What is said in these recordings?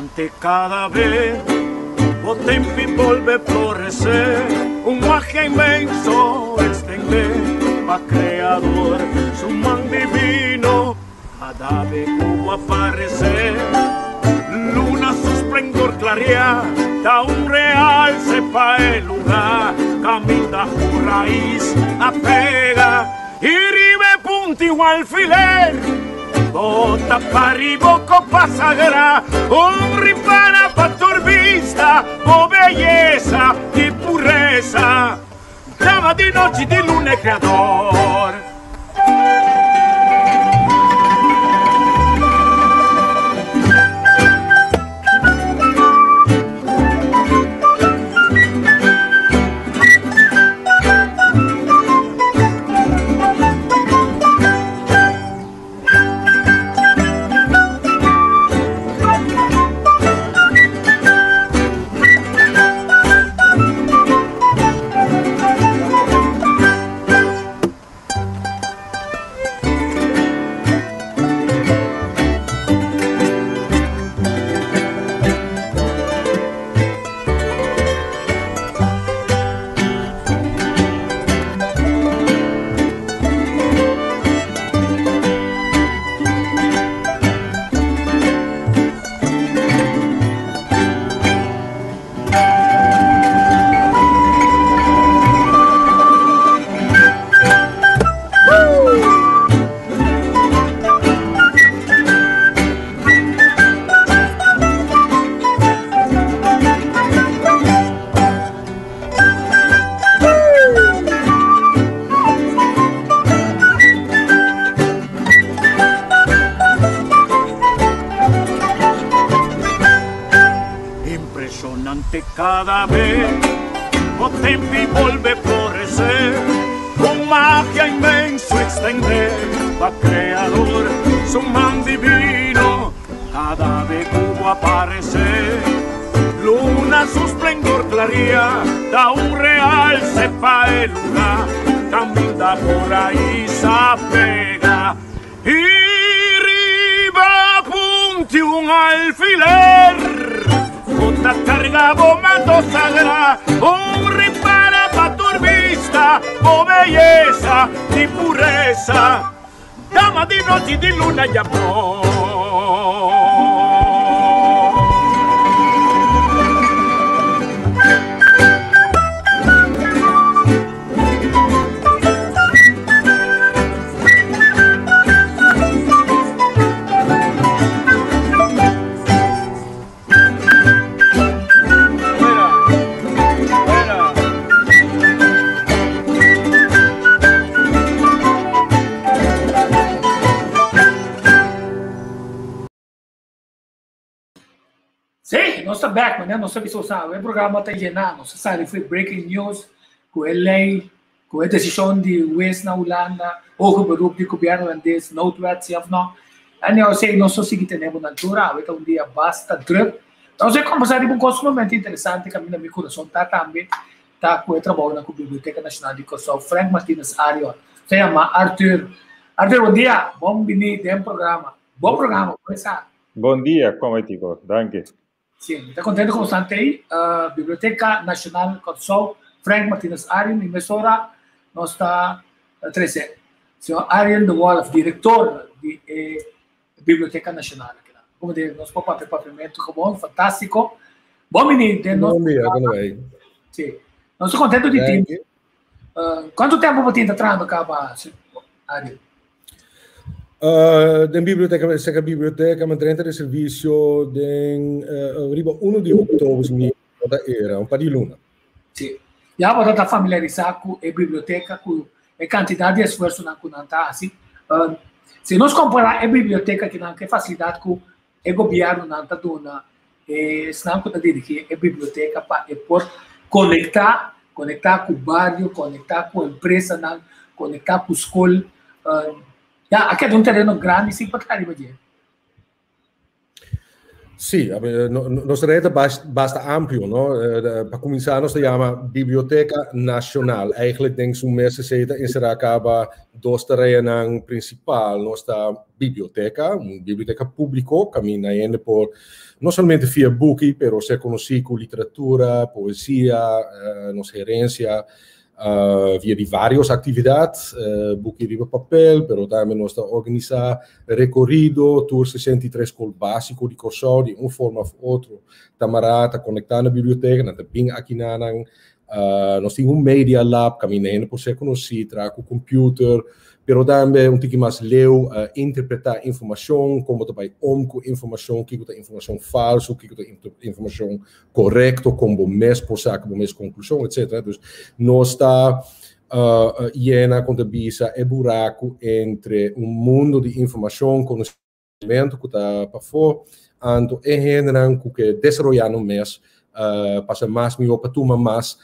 Impresionante cada vez o tempo volve florecer, un magia inmenso extender pa creador su man divino cada vez como aparecer. Luna su esplendor clarea, da un realce pa el lugar, camina su raíz apega y ribe punto igual alfiler. Bota paribo copa sagrada, un ripara pa tu vista, oh belleza y pureza, dama di noche di luna creador. Impresionante cada vez o tempo volve florecer, con magia inmenso extender va creador su man divino cada vez cubo aparecer. Luna su esplendor claría, da un realce pa el lugar, camina por ahí se pega y riba punti un alfiler. Bota carga bomando sagrada, un ripara pa tu vista, oh belleza y pureza, dama di noche di luna y amor. Sí, nos ta back, manera nos a bisa sa, e programa ta llená, nos a sali for breaking news ku e lei, ku e desishon di hues na Hulanda, hoger beroep di gobièrnu hulandes, noodwet, si òf no. Anyhow, esei nos lo sigui tene bo na altura, awe ta un dia basta druk. Nos a kombersá riba un kos sumamente interesante kaminda mi kurason ta tambe, ta ku e trabounan ku Biblioteka Nashonal di Kòrsou, Frank Martinus Arion, ta yama Arthur. Arthur, bon dia, bon bini den programa. Bon programa, kon esta? Bon dia, kon bai Tico? Danki. Sí, mi ta contento ku bosnan t'ei. Biblioteca Nacional Kòrsou, Frank Martinus Arjen, i mesora nos ta trese señor Arjen de Wolff, director di e Biblioteca Nacional akinan. Como di, nos por papia papiamentu gewoon, fantástico. Bon bini den nos Bon dia, kon bai? Sí, nos ta contento di tin. Kuantu tempu bo tin ta trahando kaba, Arjen? Uh, den biblioteca, seka biblioteca, men drenta de servicio den uh, riba 1 di oktober mi da era, un par di luna. Sí. Ya bo ta familiarisá ku e biblioteca, ku e kantidat di esfuersonan ku nan ta hasi. Uh, si nos kompará e biblioteca kinan ku e fasilidat ku e gobièrnunan ta duna esnan ku ta dirigí e biblioteka pa e por konektá, konektá ku bario, konektá ku empresanan, konektá ku skol. Ya, a keda un tereno grandi sin pa traha riba dje. Sí, nos red ta basta amplio, no? Pa kuminsá, nos ta yama Biblioteka Nashonal. Eigenlijk den su mes esei ta enserá kaba dos tareanan prinsipal. Nos ta biblioteka, un biblioteka públiko, kaminda hende por no solamente fia buki, pero ser konosí ku literatura, poesia, nos herensia, via di varios aktividat, buki riba papel, pero tambe nos ta organisá rekorido, tur 63 skol básiko di Kòrsou, di un forma òf otro, ta mará, ta konektá na biblioteka, nan ta bin aki na nan. Nos tin un media lab, kaminda hende por ser konosí, traha ku computer, pero tambe un tiki mas leu, interpretá informashon, kon bo ta bai om ku informashon, kiko ta informashon falsu, kiko ta informashon korekto, kon bo mes por saka bo mes konklushon, etcetera. Dus nos ta yena, kon ta bisa, e buraku entre un mundu di informashon, konosementu ku ta pafó, anto e hendenan ku ke desaroyá nan mes pa sa mas mihó, pa tuma mas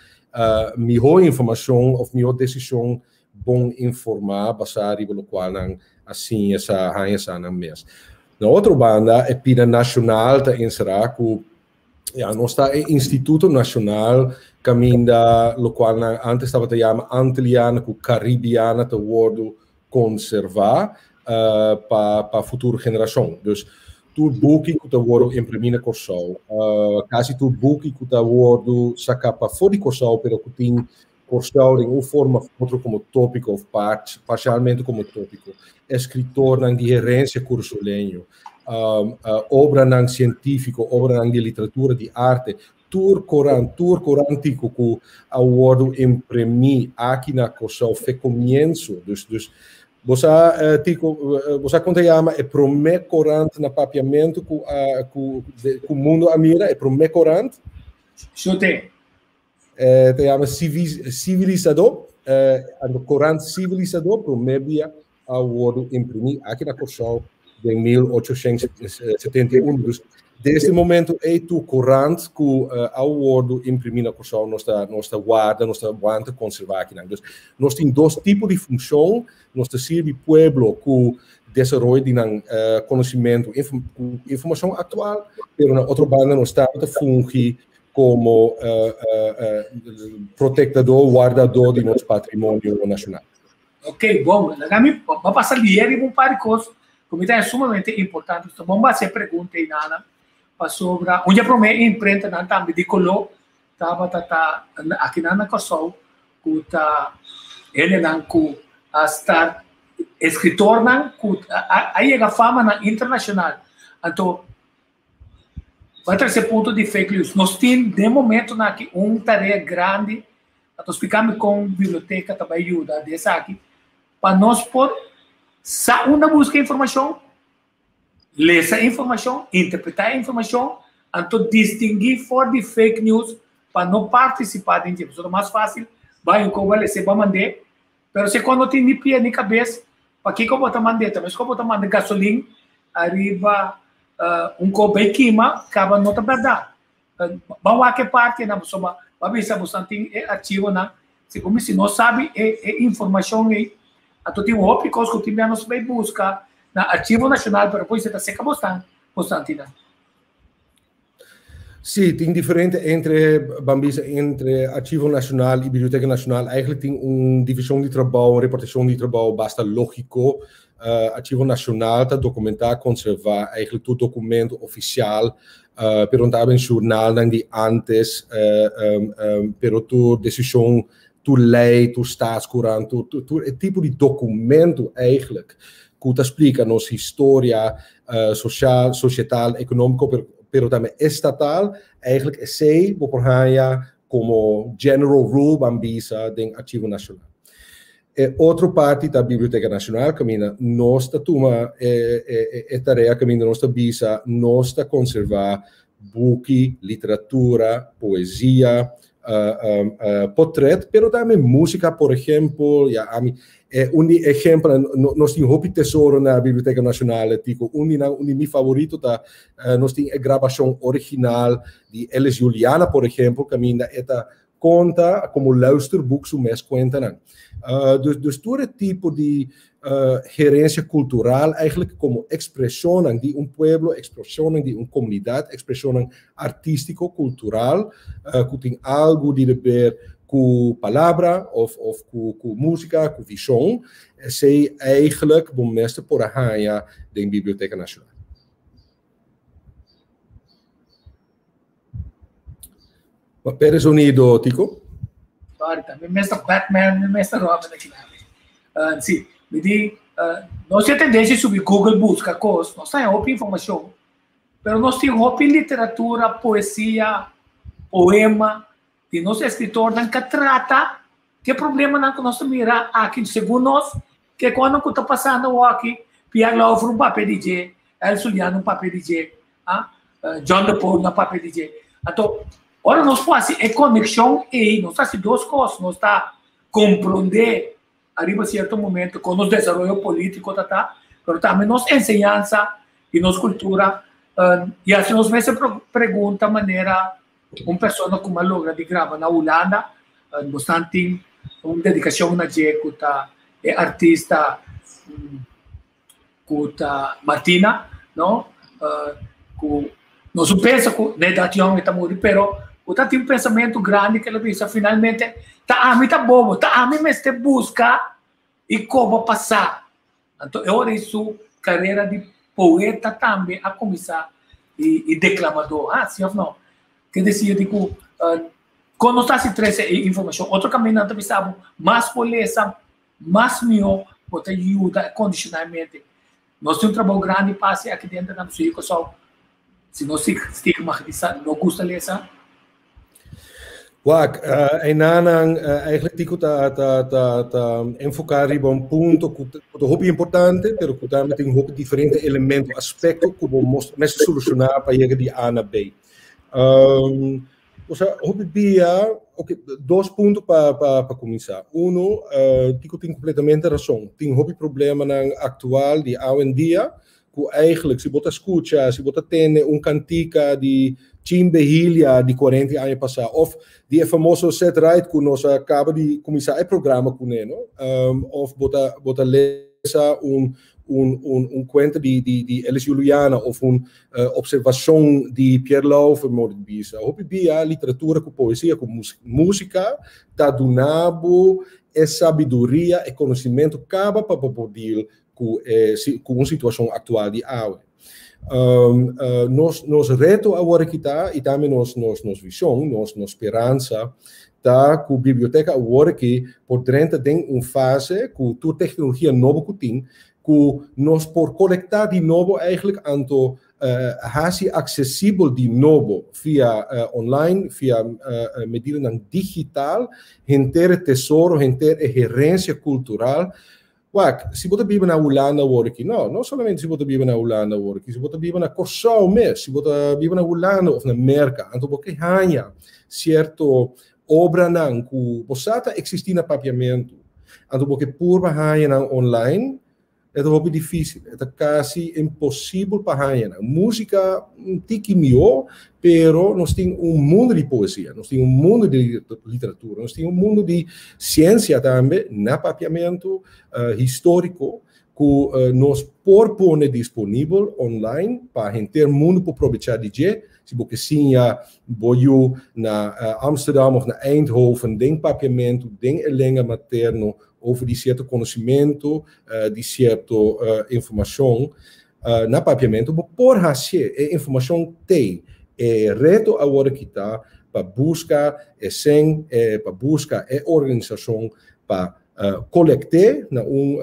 mihó informashon òf mihó desishon bon informá basá riba lokual nan a siña sa, haña sa nan mes. Na otro banda, e pida nashonal ta enserá ku ya nos ta e instituto nashonal kaminda lokual nan antes tabata yama Antiliana ku Karibiana ta wòrdu konservá pa futuro generashon. Dus tur buki ku ta wòrdu imprimí na Kòrsou, kasi tur buki ku ta wòrdu saká pafó di Kòrsou pero ku tin Kòrsou den un forma òf otro komo tópiko òf parsialmente komo tópiko, eskritornan di herensia kurasoleño, obranan sientífiko, obranan di literatura, di arte, tur korant, tur korantiko ku a wòrdu imprimí aki na Kòrsou fe komienso. Dus, dus bo sa, Tico, bo sa kon ta yama e promé korant na papiamentu ku a ku ku mundu a mira, e promé korant? Shute. Ta yama Civilisadó. Anto korant Civilisadó promé bia a wòrdu imprimí aki na Kòrsou den 1871. Dus desde e momento ei tur korant ku a wòrdu imprimí na Kòrsou nos ta nos ta warda, nos ta wanta konservá akinan. Dus nos tin dos tipo di funshon, nos ta sirbi pueblo ku desaroyo di nan konosimentu ku informashon aktual, pero na otro banda nos tambe ta fungi komo protektador, wardador di nos patrimonio nashonal. Ok, bon, laga mi ba pasa lier riba un par di kos ku mi ta haña sumamente importante. So bon base e pregunta ei nana pasobra un dje promé imprentanan tambe di koló tabata ta akinan na Kòrsou ku ta hendenan ku a start eskritornan ku a yega famanan internashonal. Anto Bai trese punto di fake news. Nos tin den momentonan aki un tarea grandi. Anto splika mi kon biblioteka ta bai yuda den esaki pa nos por sa unda buska informashon, lesa informashon, interpretá e informashon, anto distinguí for di fake news pa no partisipá den dje. Pasobra ta mas fásil bai un koba lesa e bo a mand'é, pero si e no tin ni pia ni kabes, pakiko bo ta mand'é? Ta meskos bo ta manda gasolin ariba un ko bay kima kaba no ta berdad. Ban wak e partinan pasobra bo a bisa boso tin e archivonan segun mi si no sabi e e informacion ey anto tin hopi cos cu tin bia nos bay busca na Archivo Nacional pero pois e ta seca bosnan bosnan tin nan. Sí, tin diferente entre, ban bisa, entre Archivo Nacional y Biblioteca Nacional. Eigenlijk tin un división di trabou, un repartición di trabou basta lógico. Archivo Nacional ta documentá, conservá eigenlijk tur documento oficial, pero no ta ben journalnan di antes, pero tur decision, tur ley, tur staatscourant, tur, tur, tur e tipo di documento eigenlijk cu ta splica nos historia social, societal, economico, pero, pero tambe estatal, eigenlijk esey bo por haña como general rule ban bisa den Archivo Nacional. E otro parti ta Biblioteca Nacional, caminda nos ta tuma e, e, e tarea, caminda nos ta bisa, nos ta conserva buki, literatura, poesia, potret, pero tambe música, por ejemplo, ya ami, un di ejemplo, no, nos tin hopi tesoro na Biblioteca Nacional, Tico, un di nan, un di mi favorito ta, nos tin e grabacion original di Elis Juliana, por ejemplo, caminda e ta. konta komo luisterboek su mes kuentanan. Dus dus tur e tipo di herensia kultural eigenlijk komo ekspreshonnan di un pueblo, ekspreshonnan di un komunidat, ekspreshonnan artístiko, kultural, ku tin algu di deber ku palabra òf òf ku ku músika, ku vishon, esei eigenlijk bo mester por a haña den Biblioteka Nashonal. Pere sonido, Tico. Sorry, mi mester Batman, mi mester Robin aki nami. Si, mi di, nos tin tendensia subi Google buska kos, nos ta hopi informashon, pero nos tin hopi literatura, poesia, poema, di nos eskritornan ka trata ke problemanan ku nos ta mira aki, segun nos, ke konan ku ta pasando awoki, Pierre Lauffer un papia di dje, El Zuliano un papia di dje, ah, John de Paul na papia di dje. Anto, ora nos por hasi e konekshon ei, nos ta hasi dos kos, nos ta komprondé ariba sierto momento kon nos desaroyo polítiko ta ta, pero tambe nos enseñansa i nos kultura, i hasi nos mes e pregunta manera un persona ku a logra di graba na Hulanda, bosnan tin un dedikashon na dje ku ta e artista ku ta Martina, no? Ku nos no pensa ku na edat yòn e ta muri, pero ku ta tin un pensamentu grandi ku el a bisa finalmente ta ami ta bobo, ta ami mester buska i koba pasá. Anto e ora ei su karera di poeta tambe a kuminsá i deklamadó. Ah, si òf no? Ke desia di ku kon nos ta hasi trese e informashon? Otro kaminda nan ta bisa bo, mas bo lesa, Mas mihó bo ta yuda e kondishonalmente. Nos tin un trabou grandi pa hasi aki denter na Suyu Kòrsou. Si nos stigmatisa no gusta lesa. Wak, einanan eigenlijk Tico ta ta ta ta enfoká riba un punto ku ta ku ta hopi importante, pero ku tambe tin hopi diferente elemento, aspekto ku bo mester solushoná pa yega di A na B. Osea, hopi bia, ok, dos punto pa pa pa kuminsá. Uno, Tico tin kompletamente rason. Tin hopi problemanan aktual di awendia ku eigenlijk si bo ta skucha, si bo ta tende un kantika di Chin Behilia di kuarenta aña pasá òf di e famoso Ced Ride ku nos a kaba di kuminsá e programa kuné, no? Òf bo ta bo ta lesa un un un un kuenta di di di Elis Juliana òf un Observashon di Pierre Lauffer mor di bisa, hopi bia literatura ku poesia ku músika ta duna bo e sabiduria, e konosimentu kaba pa bo por deal ku e ku un situashon aktual di awe. Nos nos reto awor aki ta i tambe nos nos nos vishon, nos nos speransa ta ku biblioteka awor aki por drenta den un fase ku tur teknologia nobo ku tin ku nos por kolektá di nobo eigenlijk anto hasi aksesibel di nobo via online, via medidanan digital, henter e tesoro, henter e herensia kultural. Wak, si bo ta biba na Hulanda awor aki, no, no solamente si bo ta biba na Hulanda awor aki, si bo ta biba na Kòrsou mes, si bo ta biba na Hulanda òf na Merka, anto bo ke haña sierto obranan ku bo sa ta eksistí na papiamentu, anto bo ke purba haña nan online, e ta hopi difísil, e ta kasi imposibel pa haña nan. Músika un tiki mihó, pero nos tin un mundu di poesia, nos tin un mundu di literatura, nos tin un mundu di siensia tambe na papiamentu históriko ku nos por pone disponibel online pa henter mundu por probechá di dje. Si bo ke siña bo yu na Amsterdam òf na Eindhoven den papiamentu, den e lenga materno over di sierto konosimentu, di sierto informashon na papiamentu, bo por hasié. E informashon t'ei. E reto awor aki ta pa buska e sèn, pa buska e organisashon pa Kolekt'é na un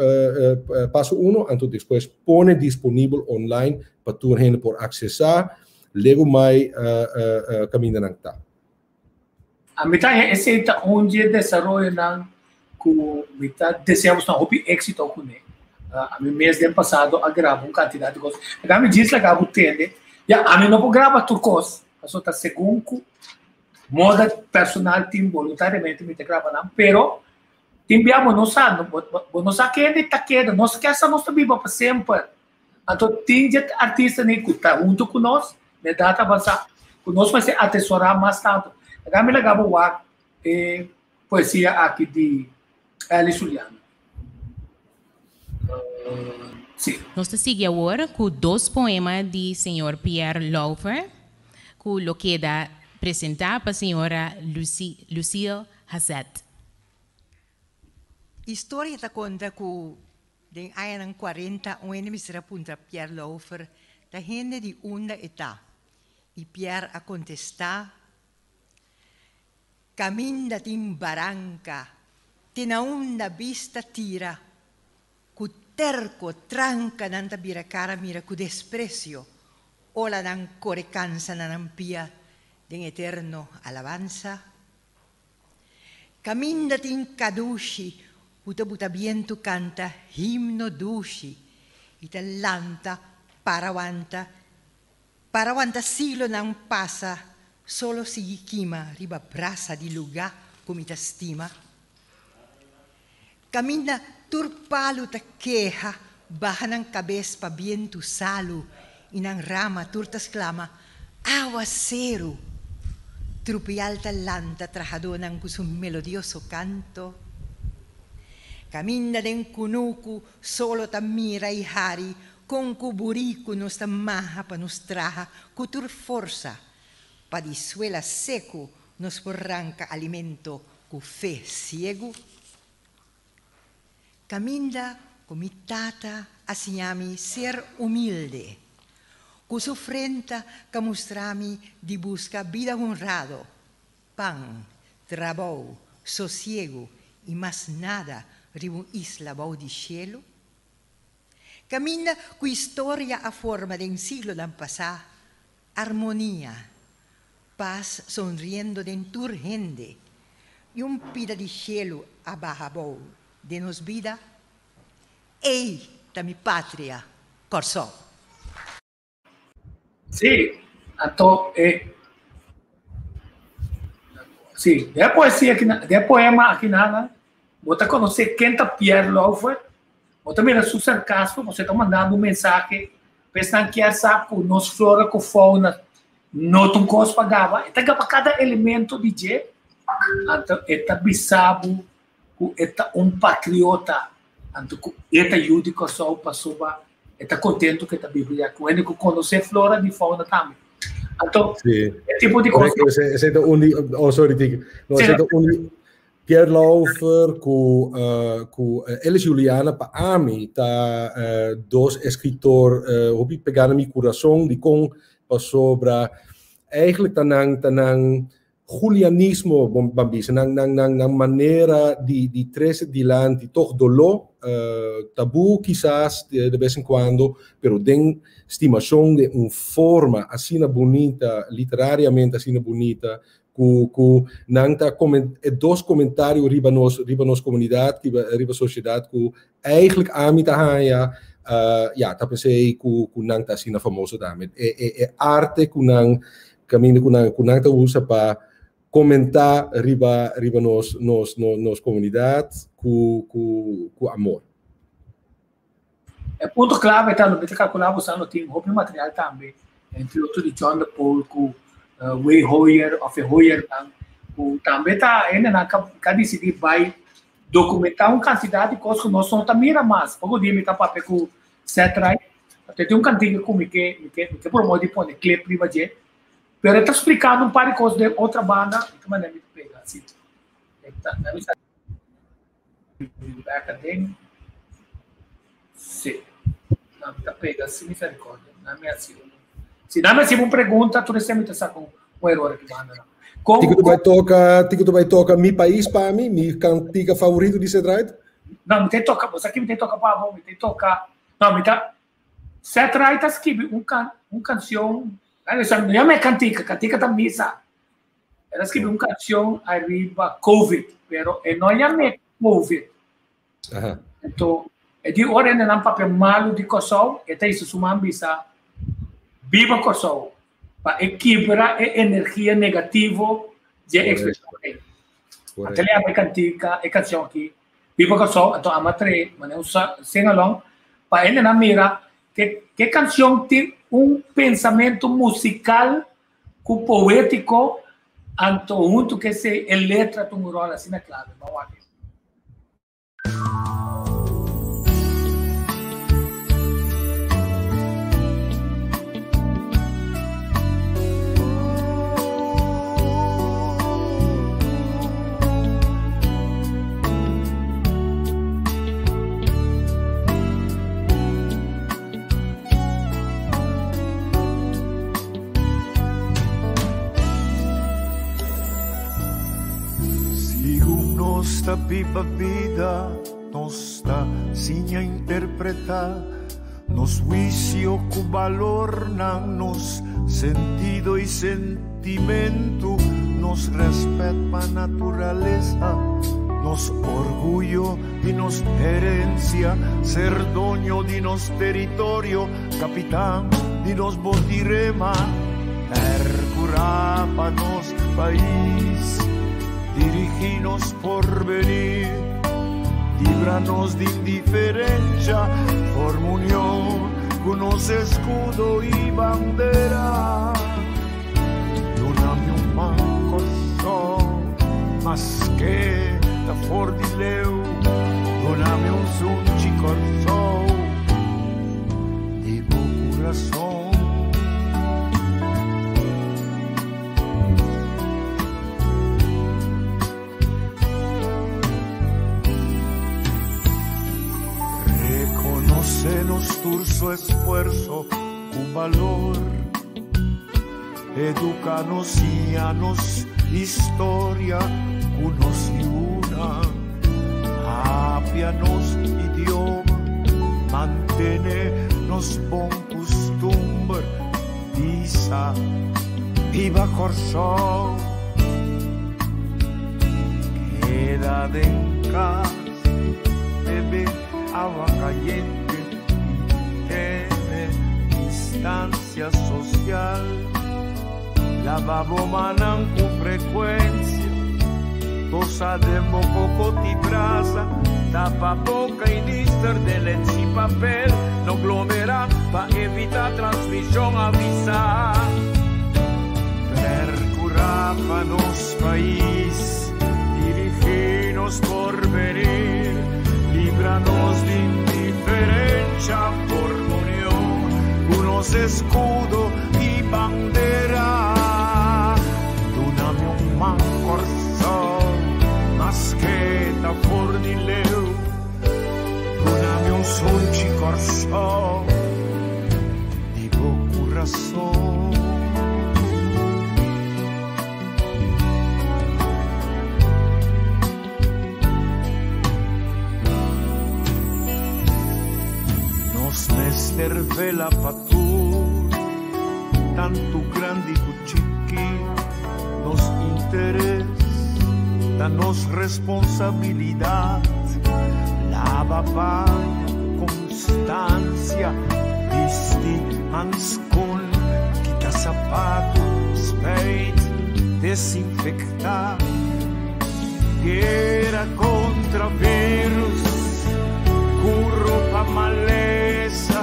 paso uno, anto despues pone disponibel online pa tur hende por aksesá legu mai kamindanan ta. A mi ta haña esei ta un di e desaroyonan ku mi ta desea boso hopi éksito kuné. A mi mes den pasado a graba un kantidat di kos. Laga mi djis laga bo tende, ya ami no por graba tur kos, pasobra ta segun ku Moda personal tin voluntariamente mi ta graba nan, pero tin bia bo no sa, bo no sa kende ta keda, nos ke sa nos ta biba pa semper. Anto tin dje artistanan ku ta huntu ku nos, na edat avansá, ku nos mester atesorá mas tantu. Laga mi laga bo wak. E poesia aki di Elis Juliana. Sí. Nos ta sigui awor ku dos poema di señor Pierre Lauffer ku lo keda presentá pa señora Lucille Hazet. Historia ta konta ku den añanan kuarenta un hende mester a puntra Pierre Lauffer ta hende di unda e ta i Pierre a kontestá, Caminda tin baranca, te na unda bista tira, cu terco tranca nan ta bira cara mira cu desprecio, ola nan core cansa na nan pia den eterno alabansa. Caminda tin cadushi cu ta buta bientu canta himno dushi y ta lanta para wanta Para wanta siglonan pasa solo sigui kima riba brasa di lugá ku mi ta stima. Kaminda tur palu ta keha baha nan kabes pa bientu salu i nan rama tur ta sklama, Awaseru! Trupial ta lanta trahadónan ku su melodioso kanto. Kaminda den kunuku solo ta mira i hari Kon ku buriku nos ta maha pa nos traha ku tur forsa, pa di suela seku nos por ranka alimento ku fe siegu? Kaminda ku mi tata a siña mi ser humilde, ku su frenta ka mustra mi di buska bida honrado, pan, trabou, sosiegu i mas nada riba un isla bou di shelu? Kaminda ku historia a forma den siglonan pasá, armonia, pas sonriendo den tur hende i un pida di shelu a baha abou den nos bida, ei ta mi patria, Kòrsou. Sí, anto e Sí, de poesia aki de poema aki nana, bo ta konosé ken ta Pierre Lauffer, bo ta mira su sarkasmo, bo ta mandando un mensahe pa esnan kier sa ku nos flora ku fauna no ta un kos pa gaba, e ta gaba kada elemento di dje, anto e ta bisa bo ku e ta un patriota, anto ku e ta yu di Kòrsou pasobra e ta kontentu ku e ta biba ya, ku hende ku konosé flora di fauna tambe. Anto, Sí. e tipo di kos. Ese, ese ta un di, oh sorry Tiki. No, Sí, ese ta un di Pierre Lauffer ku uh, ku uh, Elis Juliana pa ami ta uh, dos escritor uh, hopi pegá na mi corazón di kon pasobra eigenlijk ta nan ta nan Julianismo, bon ban bisa, nan nan nan nan manera di di trece dilanti toch doló, tabú kisas de bes en cuando, pero den stimacion den un forma asina bunita, literariamente asina bunita, cu cu nan ta comen e dos comentario riba nos riba nos comunidad, riba riba sociedad cu eigenlijk ami ta haña, ya, ta pensey cu cu nan ta asina famoso tambe. E e e arte cu nan Kaminda ku nan ku nan ta usa pa komentá riba riba nos nos nos komunidat ku ku ku amor. E punto klave ta loke ta kalkulá bo sa no tin hopi material tambe, entre otro di John de Pool ku Way Hoyer òf e Hoyernan ku tambe ta hendenan ka ka disidí bai dokumentá un kantidat di kos ku nos no ta mira mas. Poko dia mi ta papia ku Seth Wright, Te tin un kantika ku mi ke mi ke mi ke promover di pone clip riba dje, pero e ta splikando un par di kos den otra banda, di ki manera mi ta pega si e ta na mi sa bek aden si na mi ta pega si misericordia na mi hasi un si na mi hasi un pregunta tur esei mi ta saka un eror aki banda nan. Kon Tiko tu bai toka, tiko tu bai toka Mi Pais pa mi, mi kantika favorito di Ced Ride? No, mi ta toka, bo sa ki mi ta toka pa bo, mi ta toka No, mi ta Seth Wright a skibi un kan un kansion, no yama e kantika, kantika ta misa. El a skibi un kansion ariba Covid, pero e no yam'é Covid. Aha. Anto, e di ora hendenan papia malu di Kòrsou, e ta hisa su man bisa, Biba Kòrsou! Pa e kibra e energia negativo dje ekspreshon ei. Anto el a yama e kantika, e kansion aki, Biba Kòrsou, anto ama trae manera un sing along pa hendenan mira ke ke kansion tin un pensamentu musikal ku poétiko. Anto huntu ku esei e letra ta un ròl asina klave. Ban wak. Segun nos ta biba bida, nos ta siña interpretá nos huisio ku balornan, nos sentido i sentimentu, nos rèspèt pa naturalesa, nos orguyo di nos herensia, ser doño di nos teritorio, kapitan di nos botirema, pèrkurá pa nos pais, dirigí nos porvenir, libra nos di indiferensha, forma union ku nos eskudo i bandera. Duna mi un man Kòrsou, maske ta for di leu, duna mi un sunchi Kòrsou di bo kurason. Rekonosé nos tur su esfuerso ku balor. Educa nos, siña nos historia ku nos yunan. Papia nos idioma, mantene nos bon kustumber. Bisa, Biba Kòrsou! Keda den kas, bebe awa kayente i tene distansia sosial. Laba bo mannan ku frekuensia, tosa den bo kokot i brasa, tapa boka i nister den lech i papel, no glomerá pa evitá transmishon, avisá. Perkurá pa nos pais, dirigí nos porvenir, libra nos di indiferensha, forma union ku nos eskudo i bandera. Duna mi un man Kòrsou, maske ta for di leu, duna mi un sunchi Kòrsou di bo kurason. Nos mester vela pa tur, tantu grandi ku chiki, nos interes ta nos responsabilidat. Laba paña ku konstansia, bisti hanskon, kita sapatu, spijt, desinfektá. Guera kontra virus, ku ropa malesa,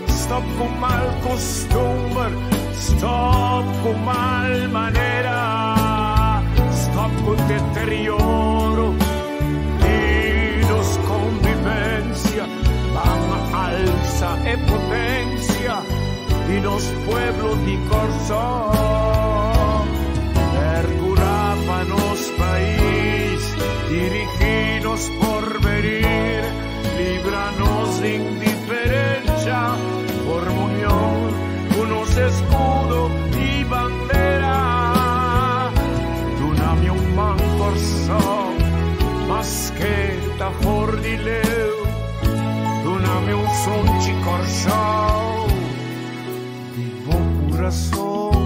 stòp ku mal kostumber, stòp ku mal manera, stòp ku deterioro di nos konvivensia, ban alsa e potensia di nos pueblo di Kòrsou. Perkurá pa nos pais, dirigí nos porvenir, libra nos di indiferensha, forma union ku nos eskudo i bandera. Duna mi un man Kòrsou, maske ta for di leu, duna mi un sunchi Kòrsou di bo kurason.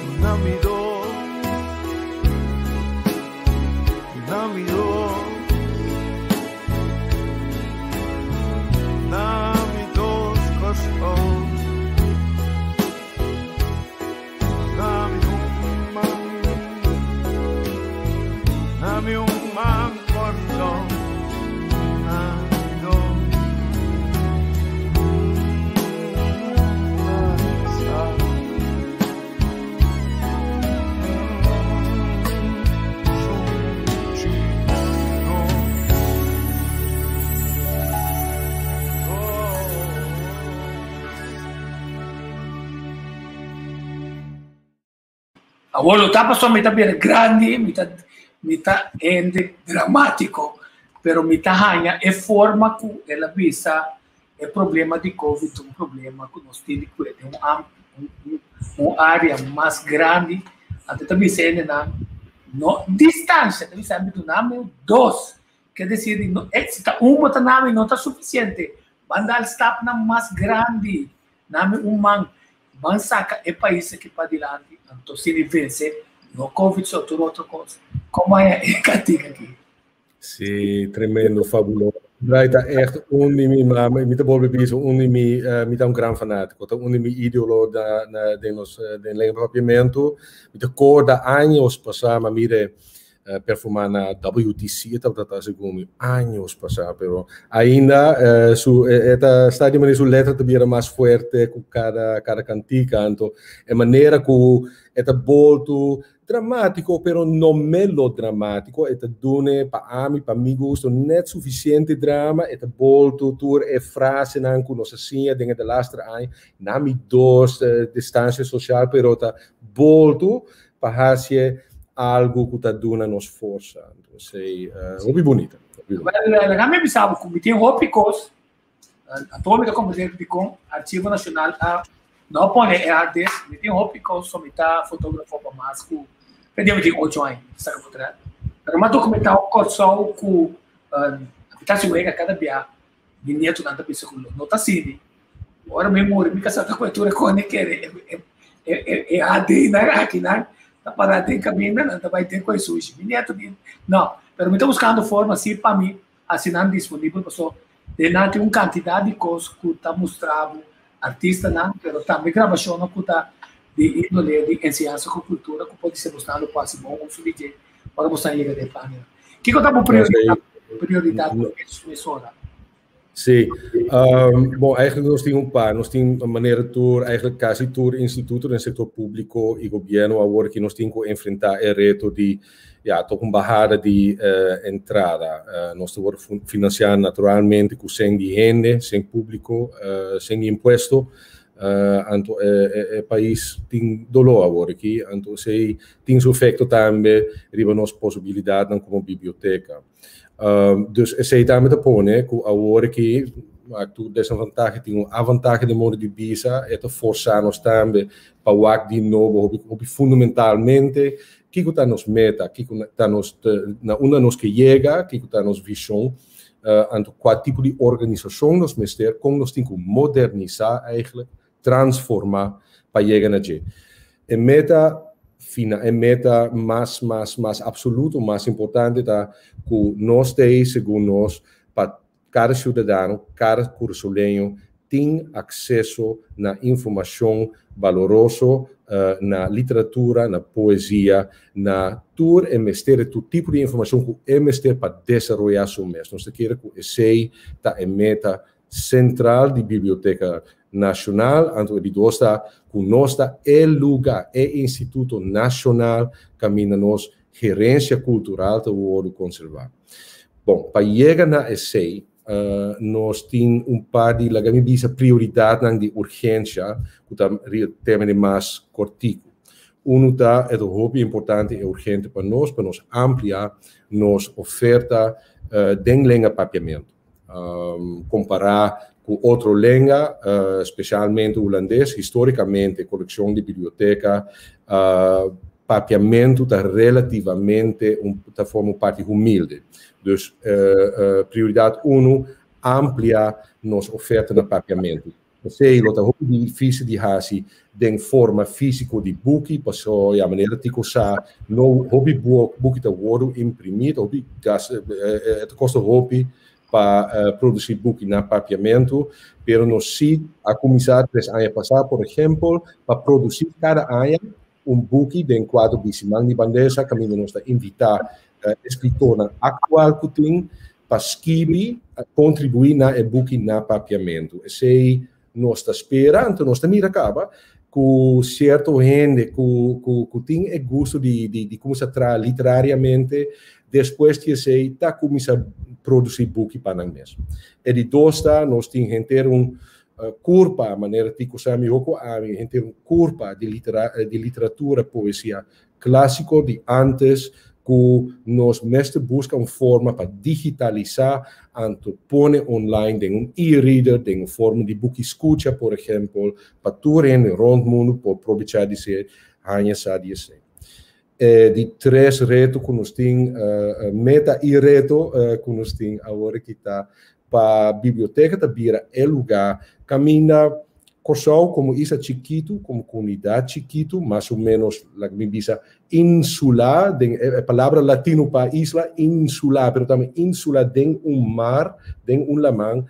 Duna mi dos, duna mi dos, duna mi dos Kòrsou. Duna mi un man, duna mi un man. Awor lo ta pasobra mi ta bira grandi, mi ta mi ta hende dramático, pero mi ta haña e forma ku el a bisa e problema di Covid ta un problema ku nos tin di kuida den un un un área mas grandi. Anto ta bisa hendenan no distansha, ta bisa mi duna mi dos, ke desir di no si ta un bo ta nami no ta sufisiente, ban dal stapnan mas grandi, nami un man. Ban saca e pais aki padilanti, anto si ni vence, no covid so, tur otro cos. Como haya e cantica aki? Sí, tremendo, fabuloso. Draai ta echt un di mi mama, mi ta bolbe bisa, un di mi, uh, mi ta un gran fanatico, ta un di mi idolo da, na, den nos, den lenga papiamento. Mi ta corda años pasá, ma mire, performá na WTC e tabata ta segun mi años pasá pero ainda su e ta sta di manera su letra ta bira mas fuerte ku kada kada kantika anto e manera ku e ta boltu dramátiko pero no melodramátiko e ta dune pa ami pa mi gusto net sufisiente drama e ta boltu tur e frasenan ku nos a siña den e delaster aña na mi dos distansia sosial pero ta boltu pa haci algo cu ta duna nos forsa. Entonces, hopi bunita. Hopi bunita. Wel, laga mi bisa bo cu mi tin hopi cos. Anto mi ta comprende dicon Archivo Nacional a no pone e hard disk. Mi tin hopi cos, so mi ta fotografo pa mas cu, p'e dia mi tin ocho aña, mi ta saca fotogra. Pero mi a documenta un Corsou cu, mi ta haci wega cada bia, mi nietonan ta bisa cu no ta asina. Ora mi muri, mi kasá ta ku e tur e kos ni kere. E AD-nan akinan ta pará den kaminda, nan ta bai den ku e sushi. Mi nieto di, no. Pero mi ta buskando forma si pa mi hasi nan disponibel paso den nan tin un kantidat di kos ku ta mustra bo artistanan, pero tambe grabashonnan ku ta di índole di enseñansa ku kultura ku por di ser bosnan lo por hasi bon uso di dje ora bosnan yega den página. Kiko ta bo prioridat prioridat ku mesora? Sí. Bon, eigenlijk nos tin un par. Nos tin manera tur, eigenlijk casi tur instituto den sector público y gobierno awor ki nos tin cu enfrenta e reto di, ja, toch un bahada di entrada. Nos ta word financia naturalmente cu cen di hende, cen público, cen di impuesto. Anto e pais tin dolor awor aki. Anto esey tin su efecto tambe riba nos posibilidadnan como biblioteca. Dus esei tambe ta pone ku awor aki tur desavantahe tin un avantahe den modo di bisa, e ta forsá nos tambe pa wak di nobo hopi hopi fundamentalmente kiko ta nos meta, kiko ta nos na unda nos ke yega, kiko ta nos vishon, anto kua tipo di organisashon nos mester, kon nos tin ku modernisá eigentlik transformá pa yega na dje. E meta fina, e meta mas, mas, mas absoluto, mas importante ta ku nos ta ei segun nos pa kada siudadano, kada kurasoleño tin akseso na informashon baloroso, na literatura, na poesia, na tur e mester, e tur tipo di informashon ku e mester pa desaroyá su mes. Nos ta kere ku esei ta e meta Sentral di Biblioteka Nashonal, anto e di dos ta ku nos ta e luga, e instituto nashonal kaminda nos herensia kultural ta wòrdu konservá. Bon, pa yega na esei, nos tin un par di, laga mi bisa, prioridatnan di urgensha ku ta riba tema di mas kòrtiku. Unu ta, e ta hopi importante i urgente pa nos, pa nos amplia nos oferta den lenga papiamentu. Kompará ku otro lenga, spesialmente hulandes, histórikamente kolekshon di biblioteka papiamentu ta relativamente un ta forma un parti humilde. Dus prioridat unu, amplia nos oferta na papiamentu. Esei lo ta hopi difísil di hasi den forma físiko di buki, paso ya manera Tico sa no hopi buki ta wòrdu imprimí, ta hopi gas e ta kosta hopi pa produsí buki na papiamentu, pero nos sí a kuminsá tres aña pasá, por ehèmpel, pa produsí kada aña. un buki den kuadro di Siman di Ban Lesa kaminda nos ta invitá eskritornan aktual ku tin pa skibi, kontribuí na e buki na papiamentu. Esei nos ta spera, anto nos ta mira kaba ku sierto hende ku ku ku tin e gusto di di di kuminsá traha literariamente, despues di esei ta kuminsá produsí buki pa nan mes. E di dos ta nos tin henter un kurpa, manera Tico sa mihó ku ami, henter un kurpa di litera di literatura, poesia Klásiko di ántes ku nos mester buska un forma pa digitalisá anto pone online den un e-reader, den un forma di buki skucha por ehèmpel, pa tur hende rònt mundu por probechá di esei, haña sa di esei. E di tres reto ku nos tin, meta i reto ku nos tin awor aki ta pa biblioteka ta bira e lugá kaminda Kòrsou komo isla chikitu, komo komunidat chikitu, mas o ménos laga mi bisa insulá, den e palabra latino pa isla, insulá, pero tambe insula den un mar, den un laman,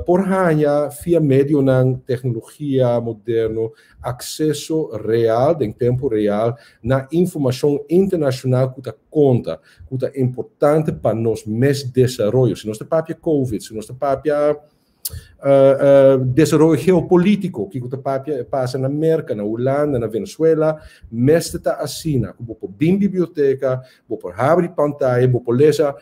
por haña via medionan teknologia moderno akseso real, den tempu real, na informashon internashonal ku ta konta, ku ta importante pa nos mes desaroyo. Si nos ta papia Covid, si nos ta papia desaroyo geopolítiko, kiko ta papia pasa na Merka, na Hulanda, na Venezuela, mester ta asina ku bo por bin biblioteka, bo por habri pantaya, bo por lesa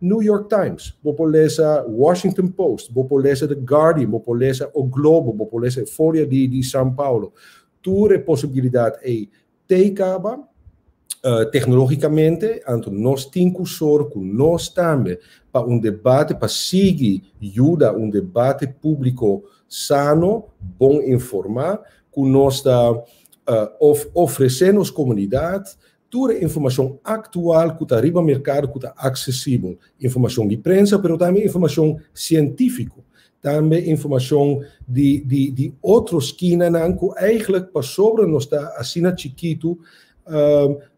New York Times, bo por lesa Washington Post, bo por lesa The Guardian, bo por lesa O Globo, bo por lesa e Folha di di São Paulo. Tur e posibilidat ei T'ei kaba, teknologikamente, anto nos tin ku sor ku nos tambe pa un debate, pa sigui yuda un debate públiko sano, bon informá, ku nos ta of ofresé nos komunidat tur e informashon aktual ku ta riba merkado, ku ta aksesibel. Informashon di prensa, pero tambe informashon sientífiko. Tambe informashon di di di otro skinanan ku eigenlijk pasobra nos ta asina chikitu,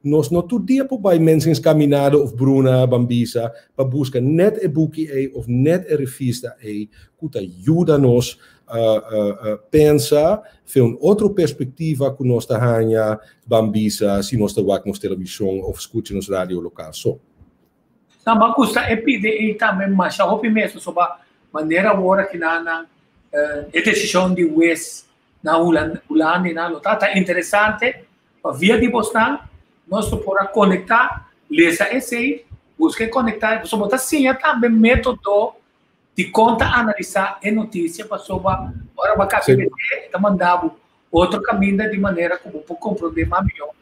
nos no tur dia por bai Mensing's Caminada of Bruna Bambisa pa buska net e buki ei of net e revista ei ku ta yuda nos pensa fe un otro perspektiva ku nos ta haña Bambisa si nos ta wak nos televishon of skucha nos radio lokal so. Ta ma gusta e pide ei tambe masha hopi mes pasobra manera awor aki nan nan e desishon di wes na Hulanda i nan lo ta ta interesante pa via di bosnan nos lo por a konektá lesa esei buska e konektá pasobra bo ta siña tambe metodo di kon ta analisá e notisia pasobra ora bo a kasa e ta manda bo otro kaminda di manera ku bo por komprondé mas mihó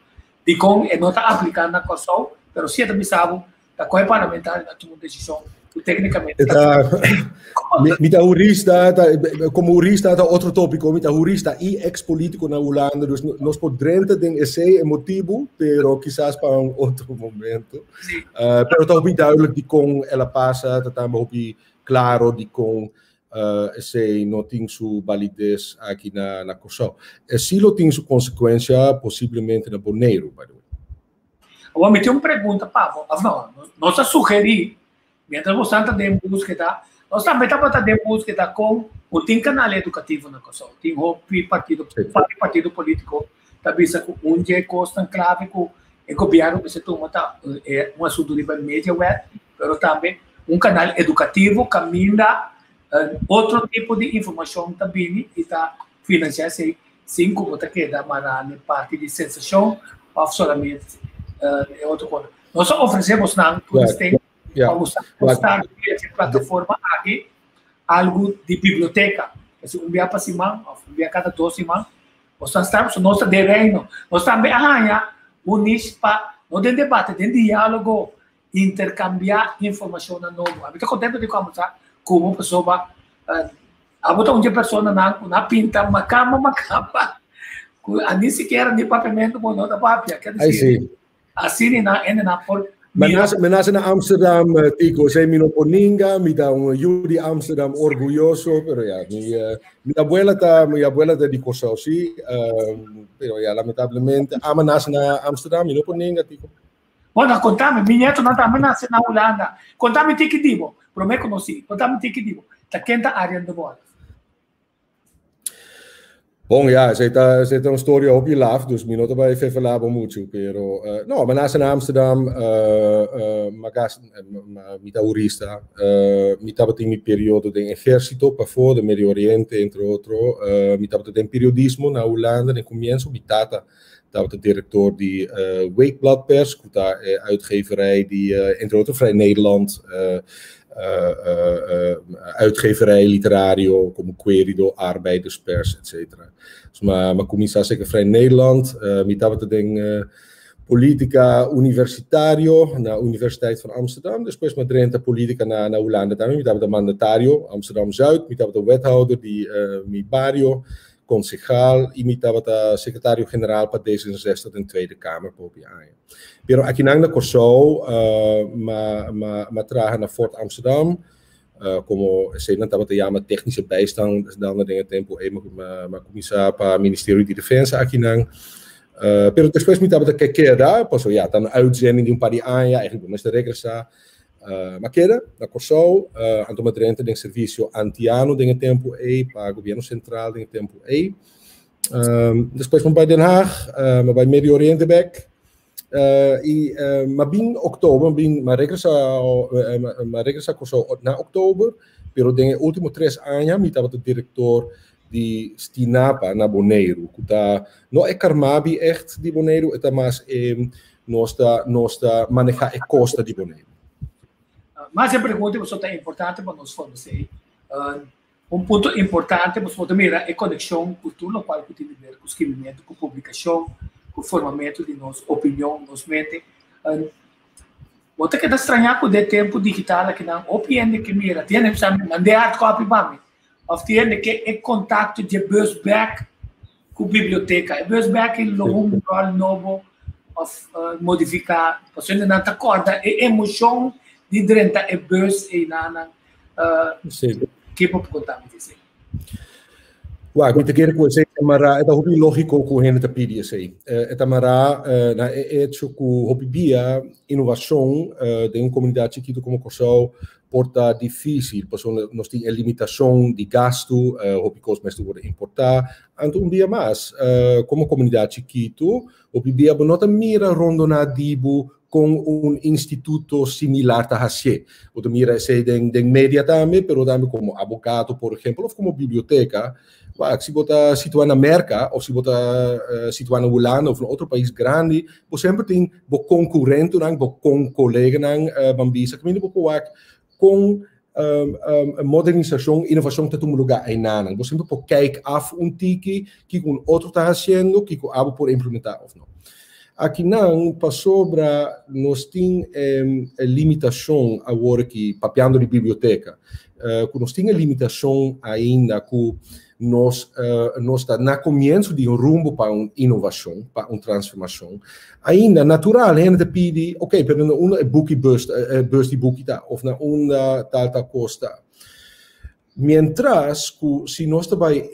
Dikon e no ta apliká na Kòrsou, pero si e ta bisa bo ta kon e parlamentario ta tuma un desishon ku téknikamente ta Mi ta hurista, ta, komo hurista ta otro tópiko, mi ta hurista i eks polítiko na Hulanda, dus nos por drenta den esei e motibu, pero kisas pa un otro momento. Pero ta hopi duidelijk dikon el a pasa, ta tambe hopi klaro dikon Esei no tin su balides aki na na Kòrsou. E si lo tin su konsekuensia posiblemente na Boneiru, by the way. Awor mi tin un pregunta pa bo, òf no, nos a sugerí, mientras bo ta den búskeda, nos tambe tabata den búskeda kon bo tin kanal edukativo na Kòrsou. Tin hopi partido, hopi partido polítiko ta bisa ku un dje kosnan klave ku e gobièrnu mester tuma ta un asuntu riba mediawet, pero tambe un kanal edukativo kaminda otro tipo di informashon ta bini i ta finansiá esei sin ku bo ta keda mará na e parti di sensashon òf solamente e otro kos. Nos a ofresé bosnan tur esei pa bo sa e plataforma aki algu di biblioteka, esei un bia pa siman òf un bia kada dos siman. Nos ta sta, nos ta den reino. Nos tambe a haña un niche pa, no den debate, den diálogo, interkambiá informashonnan nobo. Ami ta kontento di kòmbersá ku bo pasobra abo ta un dje personanan ku na pinta makamba makamba ku a ni sikiera ni papiamentu bo no ta papia. Ker disi, asina nan hende nan por Mi nace, mi nace na Amsterdam, eh, Tico. Sei mi no por ninga, mi ta un yu di Amsterdam orgulloso, pero ja, mi, eh, mi abuela ta, mi abuela ta di Kòrsou, sí, eh, pero ja, lamentablemente, ama nace na Amsterdam, mi no por ninga, Tico. Bueno, contame, mi nieto nan tambe nace na Hulanda. Contame tiki di bo, prome conocí. Contame tiki di bo. Ta ken ta Arjen de Wolf? Bon, ja, esei ta un storia hopi laf, dus mi no ta bai fefelá bo muchu, pero no, mi a nase na Amsterdam, mi a kas, mi ta hurista, mi tabatin mi periodo den ehérsito pafó, den Medio Oriente, entre otro, mi tabata den periodismo na Hulanda den komienso, mi tata tabata direktor di Weekblad Pers, ku ta e uitgeverij di entre otro Vrij Nederland, uitgeverij literario komo Querido, Arbeiderspers, etcetera. Dus m'a kuminsá seka Vrij Nederland, mi tabata den polítika universitario na Universiteit van Amsterdam, despues m'a drenta polítika na Hulanda tambe, mi tabata mandatario Amsterdam Zuid, mi tabata wethouder di mi bario, konsehal i mi tabata sekretario general pa D66 den Tweede Kamer pa hopi aña. Pero akinan na Kòrsou m'a m'a traha na Fort Amsterdam komo esei nan tabata yama technische bijstander den e tempu ei m'a kuminsá pa Ministerio di Defensa akinan. Pero despues mi tabata ke keda pasobra ya ta un uitzending di un par di aña eigenlijk bo mester regresá. M'a keda na Kòrsou, anto m'a drenta den servisio antiano den e tempu ei, pa Gobièrnu Sentral den e tempu ei. Despues m'a bai Den Haag, m'a bai Medio Oriente bèk, i m'a bin òktober, m'a bin, m'a regresá, m'a regresá Kòrsou na òktober, pero den e último tres aña mi tabata direktor di Stinapa na Boneiru, ku ta no e Carmabi ègt di Boneiru, e ta mas e Nos ta nos ta maneha e costa di Boneiru. Mas e pregunta pasobra ta importante pa nos forma esei. Un punto importante pasobra bo ta mira e konekshon ku tur lokual ku tin di ber ku skibimentu, ku publikashon, ku formamentu di nos opinion, nos mente. Bo ta keda strañá ku den tempu digital akinan hopi hende ke mira, tin hende bisa mi mand'é hard copy pa mi òf tin hende ke e kontakto dje bus bèk ku biblioteka. E bus bèk i lo un ròl nobo òf modifiká pasobra nan ta kòrda e emoshon di drenta e bus einan. Ke bo por konta mi di esei? Wak, mi ta kere ku esei ta mará, e ta hopi lógiko ku hende ta pidi esei. E ta mará na e echo ku hopi bia inovashon den un komunidat chikitu komo Kòrsou por ta difísil pasobra nos tin e limitashon di gastu, hopi kos mester wòrdu importá. Anto un bia mas, komo komunidat chikitu, hopi bia bo no ta mira rondoná di bo kon un instituto similar ta hasié. Bo ta mira esei den den media tambe, pero tambe komo abogado, por ehempel, òf komo biblioteka. Wak, si bo ta situá na Merka òf si bo ta situá na Hulanda òf na otro pais grandi, bo semper tin bo konkurentenan, bo konkoleganan ban bisa kaminda bo por wak kon modernisashon, inovashon ta tuma lugá einanan. Bo semper por kijk af un tiki kiko un otro ta hasiendo, kiko abo por implementá òf no. Akinan pasobra nos tin e limitashon awor aki, papiando di biblioteka, ku nos tin e limitashon ainda ku nos nos ta na komienso di un rumbo pa un inovashon, pa un transformashon. Ainda natural hende ta pidi, ok, pero na unda e buki bus, e bus di buki ta òf na unda tal tal kos ta. Mientras ku si nos ta bai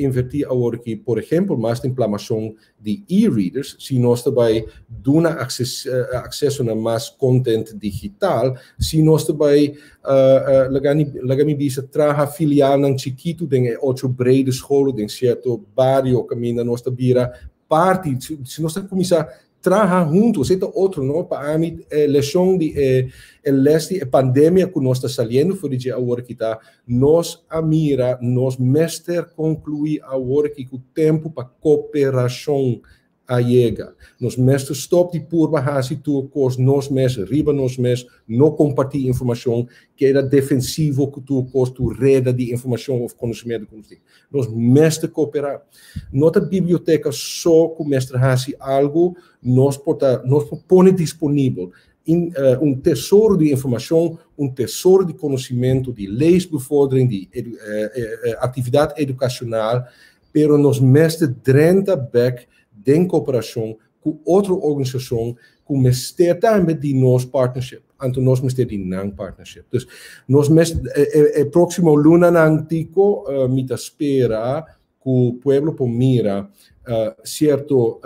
invertí awor aki, por ehempel, mas den plamashon di e-readers, si nos ta bai duna akseso na mas content digital, si nos ta bai, laga mi bisa, traha filialnan chikitu den e ocho brede scholen den sierto bario kaminda nos ta bira parti, si nos ta kuminsá Traha huntu, esei ta otro no, pa ami e leshon di e e les di e pandemia ku nos ta saliendo for di dje awor aki ta, nos a mira nos mester konkluí awor aki ku tempu pa koperashon a yega. Nos mester stòp di purba hasi tur kos nos mes, riba nos mes, no kompartí informashon, keda defensivo ku tur kos, tur reda di informashon òf konosementu ku nos tin. Nos mester kooperá. No ta biblioteka so ku mester hasi algu, nos por ta, nos por pone disponibel in, un tesoro di informashon, un tesoro di konosimentu, di leesbevordering, di edu, aktividat edukashonal, pero nos mester drenta bèk den kooperashon ku otro organisashon ku mester tambe di nos partnership, anto nos mester di nan partnership. Dus nos mes e próksimo lunanan tiko mi ta spera ku pueblo por mira sierto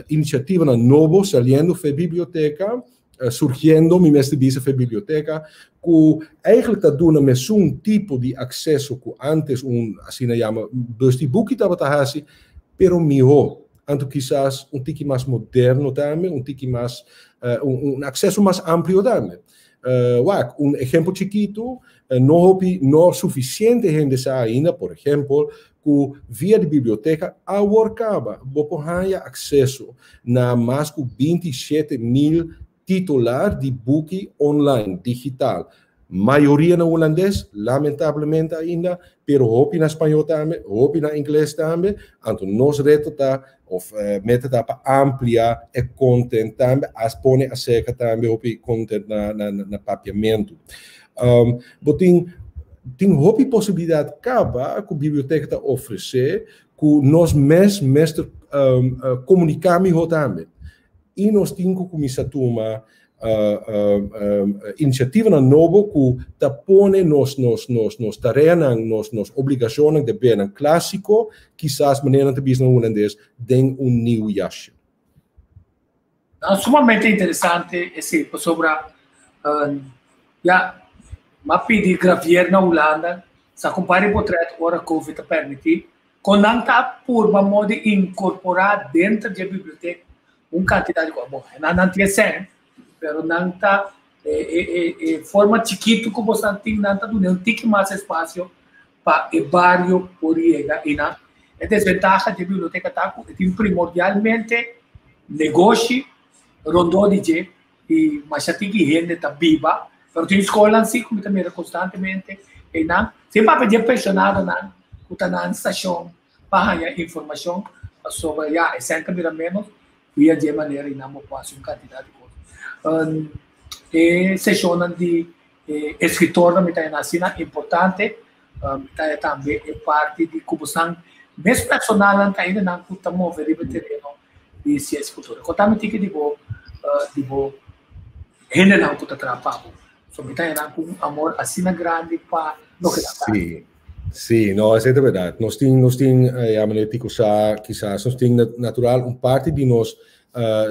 inisiativanan nobo saliendo for e biblioteka. surgiendo, mi mester bisa, for biblioteka, ku eigenlijk ta duna mesun tipo di akseso ku antes un asina yama bus di buki tabata hasi, pero mihó. Anto kisas un tiki mas moderno tambe, un tiki mas, un akseso mas amplio tambe. Wak, un ehèmpel chikitu, no hopi, no sufisiente hende sa ainda, por ehèmpel, ku via di biblioteka awor kaba bo por haña akseso na mas ku 27.000 titular di buki online, digital. Mayoria na hulandes, lamentablemente ainda, pero hopi na spañó tambe, hopi na ingles tambe. Anto nos reto ta, òf meta ta pa amplia e content tambe, as pone aserka tambe hopi content na papiamentu. Bo tin hopi posibilidat kaba ku biblioteka ta ofresé ku nos mes mester komuniká mihó tambe. I nos tin ku kuminsá tuma inisiativanan nobo ku ta pone nos tareanan, nos obligashonnan, debernan klásiko, kisas manera nan ta bisa na hulandes, den un nieuw jasje. No, sumamente interesante esei, pasobra ya m'a pidi Gravier na Hulanda sa kumpara e potret ora Covid ta permití, kon nan ta purba modo di inkorporá denter di e bibliotek un kantidat di kos. Bon, nan nan tin e sèn, pero nan ta e forma chikitu ku boso tin, nan ta duna un tiki mas espasio pa e bario por yega i nan. E desventaha di e biblioteka ta ku e tin primordialmente negoshi rondó di dje i masha tiki hende ta biba, pero tin skolnan si ku mi ta mira konstantemente einan. Sin papia di e penshonadonan ku ta na stashon pa haña informashon pasobra ya e sèn ta bira ménos via di e manera einan bo por hasi un kantidat di kos. E seshonnan di e eskritornan mi ta haña asina importante. Mi ta haña tambe e parti di ku bosan mes personalnan ta hendenan ku ta move riba e tereno di siensia i kultura. Konta mi tiki di bo di bo hendenan ku ta traha pa bo. So mi ta haña nan ku un amor asina grandi pa loke nan ta hasi. Sí, sí, no, esei ta bèrdat. Nos tin, nos tin, ya manera Tico sa, kisas nos tin natural un parti di nos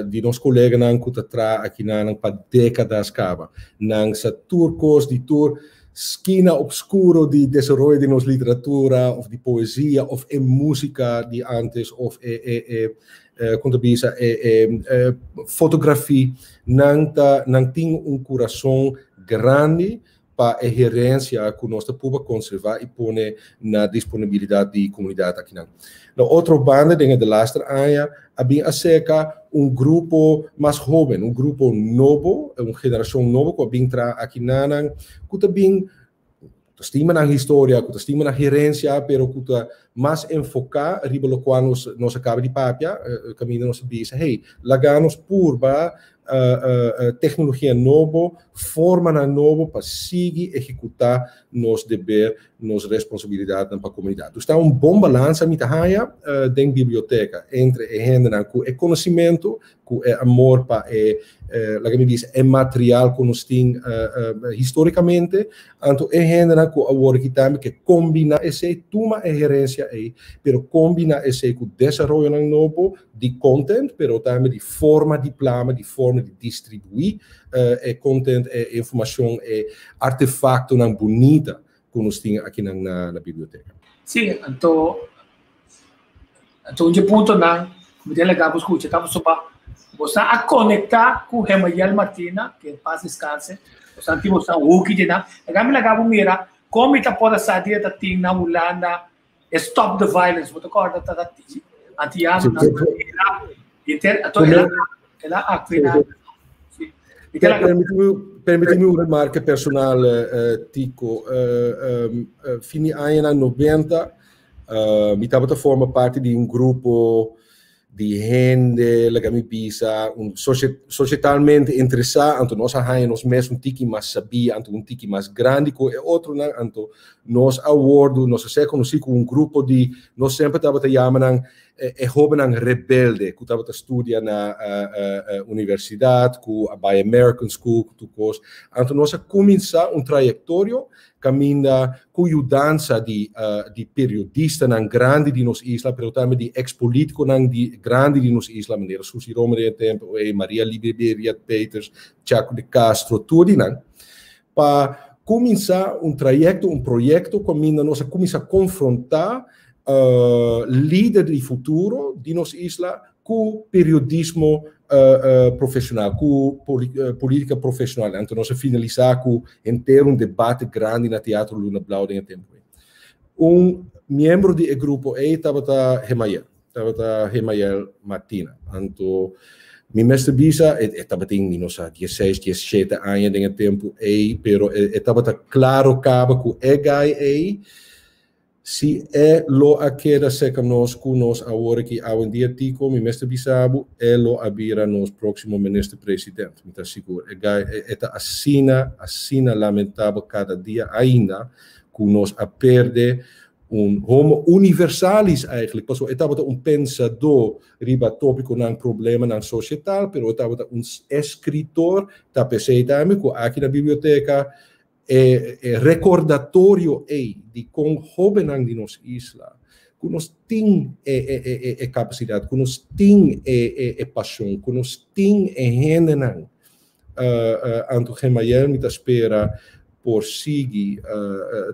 di nos koleganan ku ta traha akinanan pa dékadas kaba. Nan sa tur kos di tur skina opskuro di desaroyo di nos literatura òf di poesia òf e músika di ántes òf e e e kon ta bisa e e fotografia. Nan ta nan tin un kurason grandi pa e herensia ku nos ta purba konservá i pone na disponibilidat di komunidat akinan. Na otro banda den e delaster aña a bin aserka un grupo mas hóben, un grupo nobo, un generashon nobo ku a bin traha akinanan ku ta bin ta stima nan historia, ku ta stima nan herensia, pero ku ta mas enfoká riba lokual nos a kaba di papia, kaminda nos a bisa, hey, laga nos purba teknologia nobo, formanan nobo pa sigui ehekutá nos deber, nos responsabilidatnan pa komunidat. Dus ta un bon balansa mi ta haña den biblioteka entre e hendenan ku e konosimentu, ku e amor pa e, laga mi bisa, e material ku nos tin histórikamente, anto e hendenan ku awor aki tambe ke kombiná esei, tuma e herensia ei, pero kombiná esei ku desaroyonan nobo, di content, pero tambe di forma di plama, di forma di distribuí e content, e informacion, e artefactonan bunita cu nos tin akinan na biblioteca. Sí, anto, anto un dje puntonan cu mi ta laga bo scucha ta pasobra bo sa a conecta cu Hemayel Martina, que en paz descanse, bo sa tin bo sa hoki dje nan, laga mi laga bo mira con mi ta por a sa dia ta tin na Hulanda E Stop the Violence, bo ta kòrda ta ta antianonan inter anto el a el a aktua si. Permití mi un remarke personal, Tico. Fin di añanan 90 mi tabata forma parti di un grupo di hende, laga mi bisa, un societalmente interesá, anto nos a haña nos mes un tiki mas sabí, anto un tiki mas grandi ku e otronan, anto nos a wordu, nos a ser konosí ku un grupo di, nos semper tabata yama nan e hóbennan rebelde ku tabata studia na universidat, ku a bai American School, ku tur kos. Anto nos a kuminsá un trayektorio kaminda ku yudansa di di periodistanan grandi di nos isla, pero tambe di eks polítikonan di grandi di nos isla, manera Suzy Romer den e tempu ei, Maria Liberia Peters, Chaco de Castro, tur di nan, pa kuminsá un trayekto, un proyekto kaminda nos a kuminsá konfrontá lider di futuro di nos isla ku periodismo profesional, ku polítika profesional. Anto nos a finalisá ku henter un debate grandi na Teatro Luna Blou den e tempu ei. Un miembro di e grupo ei tabata Hemayel, tabata Hemayel Martina. Anto mi mester bisa, e tabatin mi no sa dieseis, diesshete aña den e tempu ei, pero e tabata klaro kaba ku e gai ei Si e lo a keda serka nos ku nos awor aki awendia Tico, mi mester bisa bo, e lo a bira nos próksimo minister president. Mi ta sigur. E gai e ta asina, asina lamentabel kada dia ainda ku nos a perde un homo universalis eigenlijk, pasobra e tabata un pensadó riba tópikonan, problemanan sosietal, pero e tabata un eskritor, ta p'esei tambe ku aki na biblioteka E e rekordatorio ei di kon hóbennan di nos isla, ku nos tin e e e e kapasidat, ku nos tin e e e pashon, ku nos tin e hendenan. Anto Gemayel mi ta spera por sigui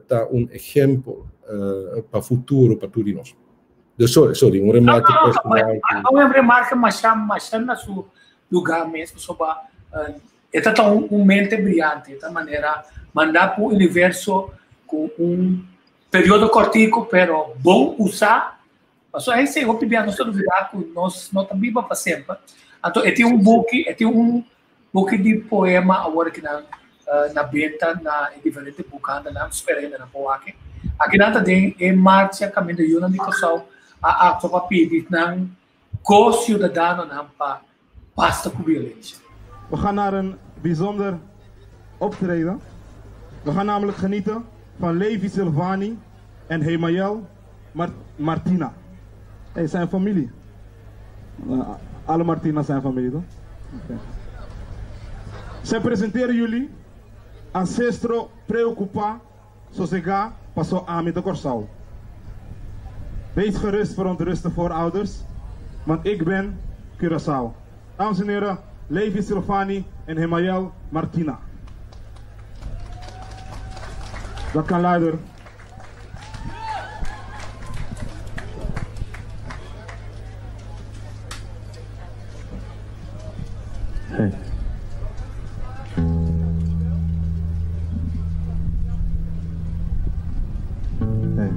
ta un ehempel pa futuro pa tur di nos. Dus sorry, sorry, un remarke personal. No, no, un remarke masha, masha na su lugá mes, pasobra E ta ta un mente briante, e ta manera manda pa un universo ku un periodo kortiku pero bon usá. Pasobra esei hopi bia nos ta lubidá ku nos no ta biba pa semper. Anto e tin un buki, e tin un buki di poema awor ki nan na benta na e diferente bukandanan, spera hende nan por wak. Akinan ta den e marcha kaminda yunan di Kòrsou a aktua pa pidi nan ko-siudadanonan pa basta ku violensia. We gaan naar een bijzonder optreden. We gaan namelijk genieten van Levi Silvani en Hemayel Martina. Hey, zijn familie. Alle Martina zijn familie, toch? Okay. Zij presenteren jullie Ancestro Preocupa Sosegá paso ami ta Kòrsou. Wees gerust verontruste voorouders, want ik ben Curaçao. Dames en heren, Levi Silvani en Hemayel Martina. Dat kan luider. Hey. Hey.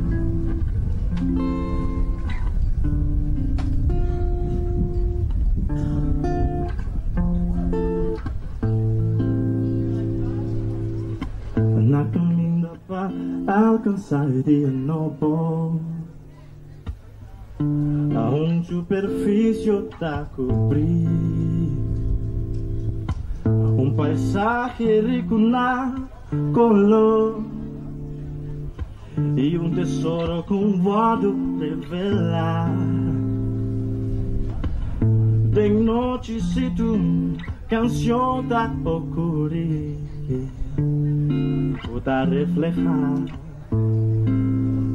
Na caminda pa alcançar dia nobo. Un superficio ta cubri Un paisahe rico na color Y un tesoro cu wordo revela Den nochi si tu cancion ta ocuri Cu ta refleha.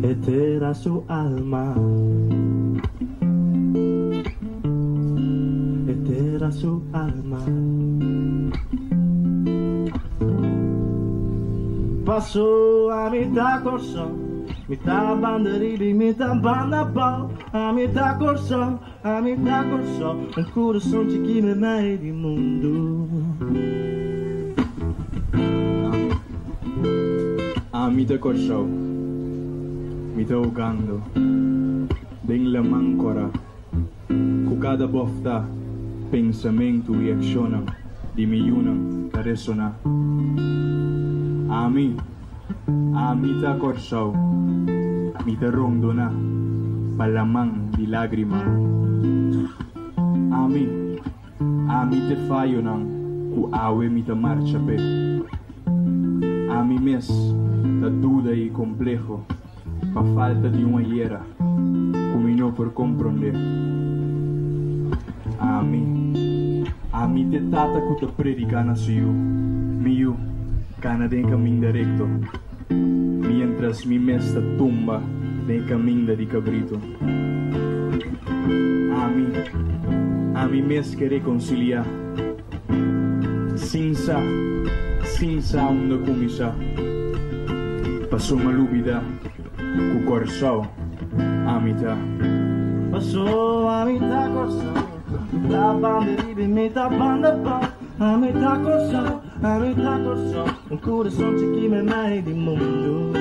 E tera su alma. E tera su alma. Paso ami ta Kòrsou, mi ta banda riba i mi ta banda abou. Ami ta Kòrsou, ami ta Kòrsou, un kurason chikí meimei di mundu. Ami ta Kòrsou, mi ta hogando den laman kòrá, ku kada bòftá pensamentu i akshonnan di mi yunan ta resoná. Ami, ami ta Kòrsou, mi ta rondoná pa laman di lágrima. Ami. Ami t'e fayonan ku awe mi ta marcha p'e. Ami mes ta duda i kompleho pa falta di un ayera Ku mi no por komprondé. Ami, ami t'e tata ku ta prediká na su yu, Mi yu, kana den e kaminda rekto, miéntras mi mes ta tumba den e kaminda di kabritu. Ami, ami mes ke rekonsiliá, sin sa, sin sa unda kuminsá, pasobra mi a lubidá. Ku Kòrsou ami ta. Pasó ami ta Kòrsou, mi ta banda riba i mi ta banda abou. Ami ta Kòrsou, ami ta Kòrsou, un kurason chikí meimei di mundu.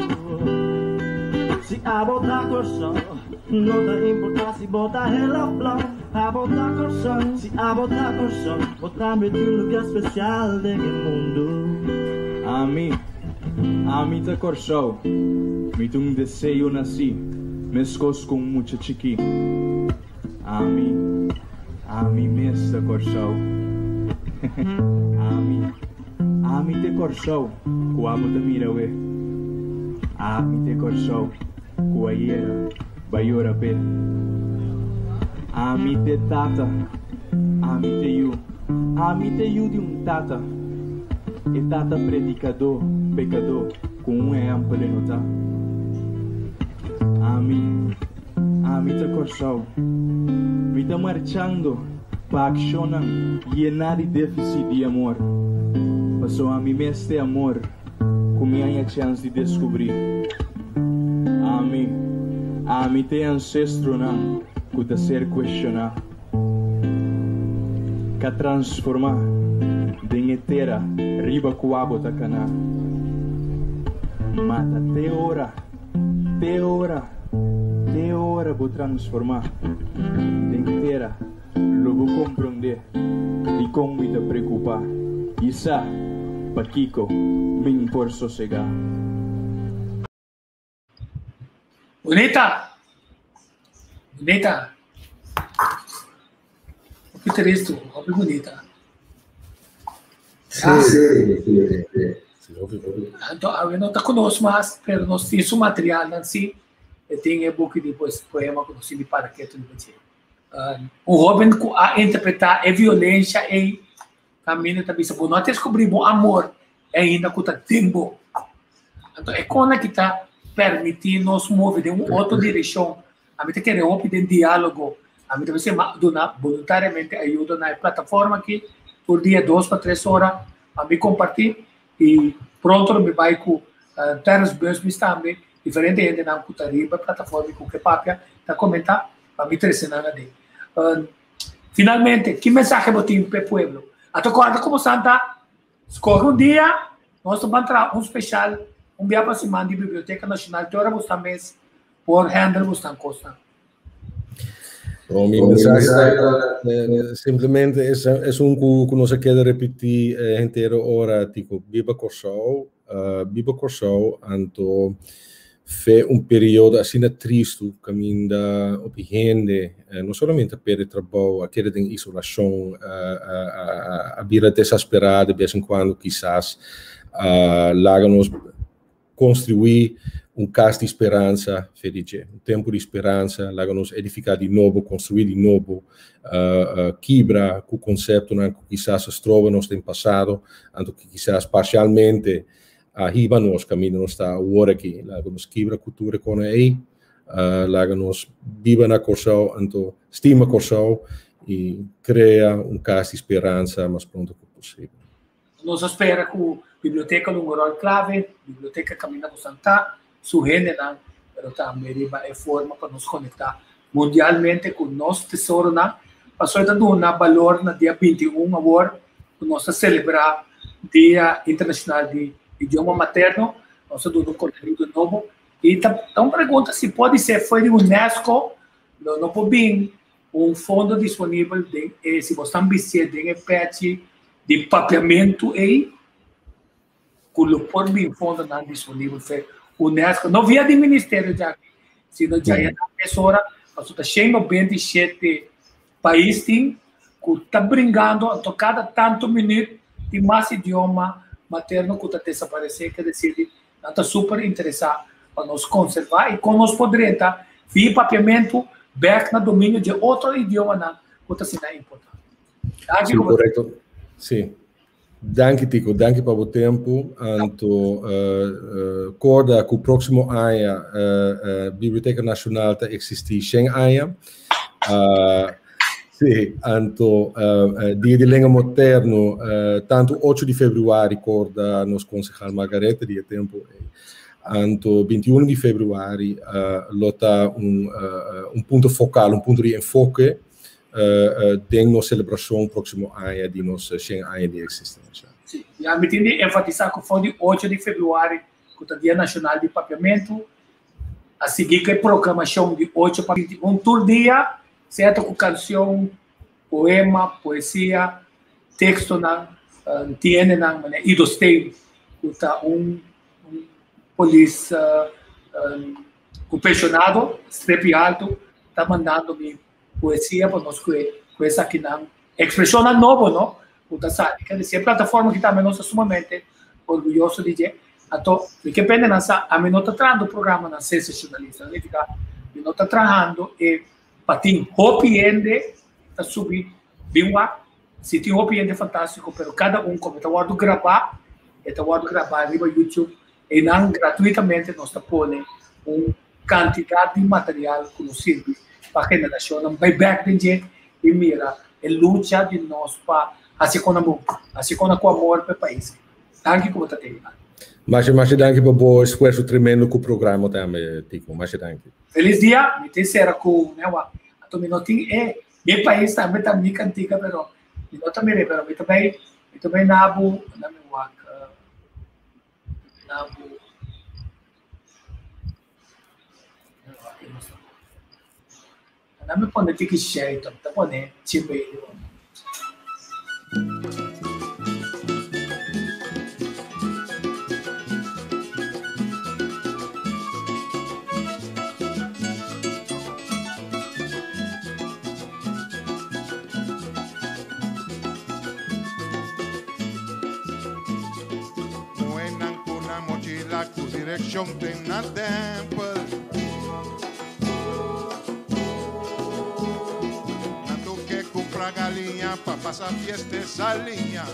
Si abo ta Kòrsou, no ta importá si bo ta hel òf blou. Abo ta Kòrsou, si abo ta Kòrsou, bo tambe tin un lugá spesial den e mundu. Ami. Ami ta Kòrsou, mi ta un deseo nasí, meskos ku un mucha chikí. Ami, ami mes ta Kòrsou. Ami, ami t'e Kòrsou ku abo ta mira awe. Ami t'e Kòrsou ku ayera ba yora p'e. Ami t'e tata, ami t'e yu, ami t'e yu di un tata. E tata predikadó pekadó ku un ehèmpel e no ta. Ami, ami ta Kòrsou. Mi ta marchando pa akshonnan yená di défisit di amor, pasobra ami mester amor ku mi haña chèns di deskubrí. Ami, ami ta e ansestronan ku ta ser kuestioná. Ka transformá den e tera riba kua bo ta kaná. Mata te ora, te ora, te ora bo transformá den tera lo bo komprondé dikon mi ta preokupá i sa pakiko min por sosegá. Bunita! Bunita! Hopi tristu, hopi bunita. Sí, sí, sí, sí. Sí, hopi, hopi. Anto, awe no ta ku nos mas, pero nos tin su materialnan sí. E tin e buki di pues, poema ku nos tin di para ketu riba dje. Un hoben ku a interpretá e violensha ei kaminda ta bisa bo no a deskubrí bo amor ainda ku ta den bo. Anto e kona ki ta permití nos move den un otro direkshon. Ami ta kere hopi den diálogo. Ami ta bisa ma duna boluntariamente ayudo na e plataforma aki tur dia dos pa tres ora pa mi kompartí i pronto lo mi bai ku Terrence Busby tambe diferente hendenan ku ta riba e plataforma i ku ke papia ta komentá pa mi trese nan aden. Finalmente, ki mensahe bo tin p'e pueblo? A ta kòrda komo Santa skohe un dia, nos ta ban traha un speshal un bia pa siman di Biblioteka Nashonal te ora bo sta mes por handle bo stan kosnan. Bon, mi mensahe ta simplemente es esun ku ku nos a keda repití henter ora tiko biba Kòrsou, Biba Kòrsou anto fe un periodo asina tristu kaminda hopi hende no solamente a perde trabou, a keda den isolashon, a bira desasperá de bes en kuando kisas a laga nos konstruí un kas di speransa fe di dje, un tempu di speransa, laga nos edifiká di nobo, konstruí di nobo, kibra ku konseptonan ku kisas a stroba nos den pasado, anto ku kisas parsialmente a hiba nos kaminda nos ta awor aki. Laga nos kibra ku tur e kona ei, laga nos biba na Kòrsou, anto stima Kòrsou i krea un kas di speransa mas pronto ku posibel. Nos a spera ku biblioteka lo un ròl klave, biblioteka kaminda ku Santa, su hendenan, pero tambe riba e forma pa nos konektá mundialmente ku nos tesoronan. Pasobra e ta duna balor na dia 21 awor ku nos ta selebrá Dia Internashonal di Idioma Materno, nos ta duna un kontenido nobo. I ta un pregunta si podisé for di UNESCO lo no por bin un fondo disponibel den e si bo stan bistié den e pechi di papiamentu ei ku lo por bin fondonan disponibel fe UNESCO no via di ministerio djaki sino djaya nan mesora pasobra ta 197 pais tin ku ta bringando anto kada tantu minüt tin mas idioma materno ku ta desaparesé ke desir di nan ta super interesá pa nos konservá i kon nos por drenta via papiamentu. bèk na dominio di otro idiomanan ku ta asina importante. Danki Sí, korekto. Sí. Danki Tico, danki pa bo tempu. Anto korda ku próksimo aña Biblioteka Nashonal ta eksistí shen aña. Sí, anto Dia di Lenga Materno tantu ocho di febrüari korda nos konsehal Margaretha di e tempu ei. Anto 21 di febrüari lo ta un un punto fokal, un punto di enfoke den nos selebrashon próksimo aña di nos shen aña di eksistensha. Sí, ya mi tin di enfatisá ku for di ocho di febrüari ku ta Dia Nashonal di Papiamentu a sigui ku e proklamashon di ocho pa 21 tur dia, sea ta ku kanshon, poema, poesia, tekstonan, ntiendenan manera Ido Steen ku ta un polis ku penshonado, strepi altu, ta mandando mi poesia pa nos kue ku esakinan ekspreshonnan nobo no ku ta sali. Kende si e plataforma aki tambe nos ta sumamente orguyoso di dje. Anto mi ke pende nan sa ami no ta trahando programanan sensashonalista, significa mi no ta trahando e pa tin hopi hende ta subi bin wak. Si tin hopi hende fantástiko pero kada un komo e ta wòrdu grabá e ta wòrdu grabá riba YouTube einan gratuitamente nos ta pone un kantidat di material ku nos sirbi pa generashonnan bai bèk den dje i mira e lucha di nos pa hasi kon amor, hasi kon ku amor pa e pais. Danki ku bo ta tene. Masha masha danki pa bo esfuerso tremendo ku programa tambe Tico. Masha danki. Felis dia, mi tin sera ku newa. Anto mi no tin e mi pais tambe ta mi kantika pero mi no ta mira pero mi ta bai mi ta bai nabu na mi wak nabu. Na mi pone tiki shei, ta pone chimbe. Muhénan ku nan mochila ku direkshon te na tèmpel. Nan tur ke kumpra galiña pa pasa fiesta e saliña.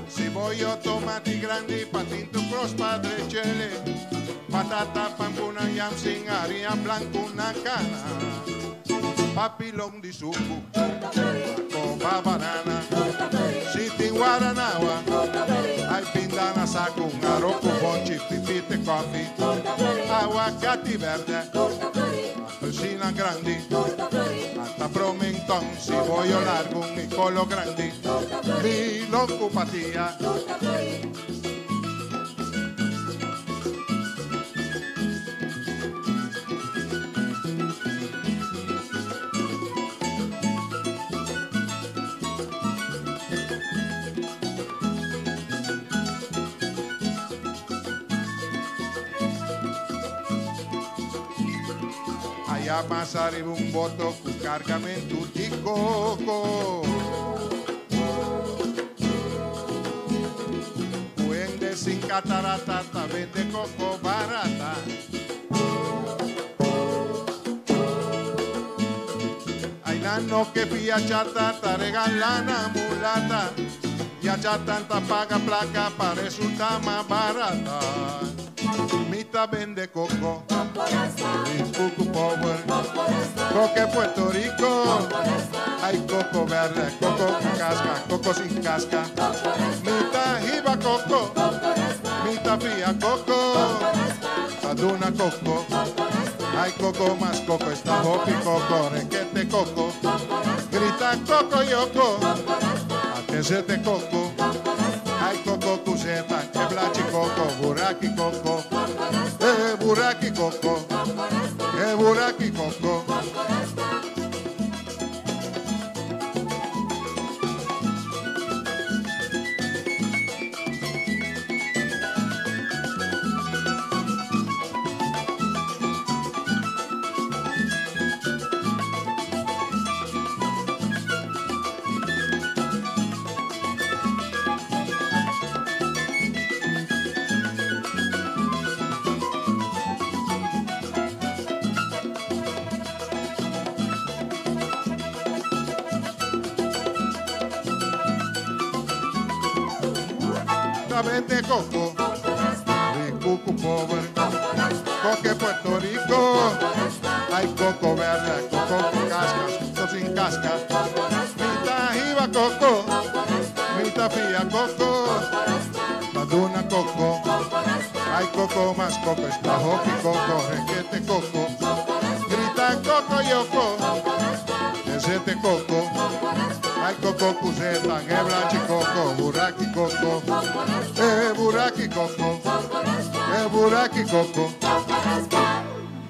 Siboyo, tomati grandi, patintu kros pa drechele. Patata pan ku nan yam sin hariña blanku na kana. Papilon di suku, koba banana. Si tin guaranawa, ay pinda na saku. Un aro ku bonchi, pipite kofi. Aguacati berde, apelsina grandi. Ata promenton, siboyo largu, i kolo grandi. Milon ku patia. Allá mas arriba un boto cu cargamento di coco. Cu hende sin catarata ta vende coco barata. Ay nan no ke fia chata ta regala na mulata. Y a chata ta paga placa pa resulta mas barata. Mi ta bende coco, Cucu Power, Coque Puerto Rico. Hay coco verde, coco con casca, coco sin casca. Mi ta hiba coco, mi ta fia coco, ta duna coco. Hay coco más coco, está hopi coco, requete coco. Grita coco yoko, atenzete coco. Hay coco cuseta, que coco, buraki coco. Buraki coco, buraki coco. Ta bende koko, Riku ku pober, Koke Puerto Rico, Ai koko bèrdè, koko ku kaska, koko sin kaska. Mi ta hiba koko, mi ta fia koko, ta duna koko. Ai koko mas koko, esta hopi koko, rekete koko. Grita koko yoko, desete koko. Ai koko ku zeta, geblachi koko, buraki koko. Eh, buraki koko, eh, buraki koko.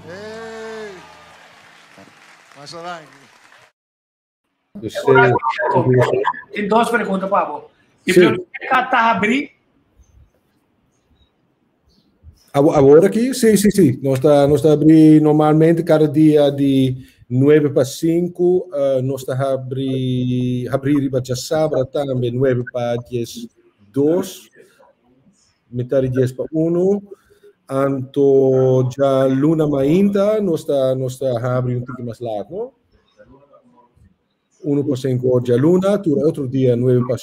Hey. Masha danki. Dus, Tin dos pregunta pa bo. Biblioteca ta habrí? Awor aki? Sí, sí, sí. Nos ta, nos ta habrí normalmente kada dia di 9 pa 5. Nos ta habrí, habrí riba djasabra tambe 9 pa 12, mitar di 10 pa 1. Anto djaluna mainta nos ta, nos ta habri un tiki mas laat, no? 1 pa 5 or djaluna, tur otro dia 9 pa,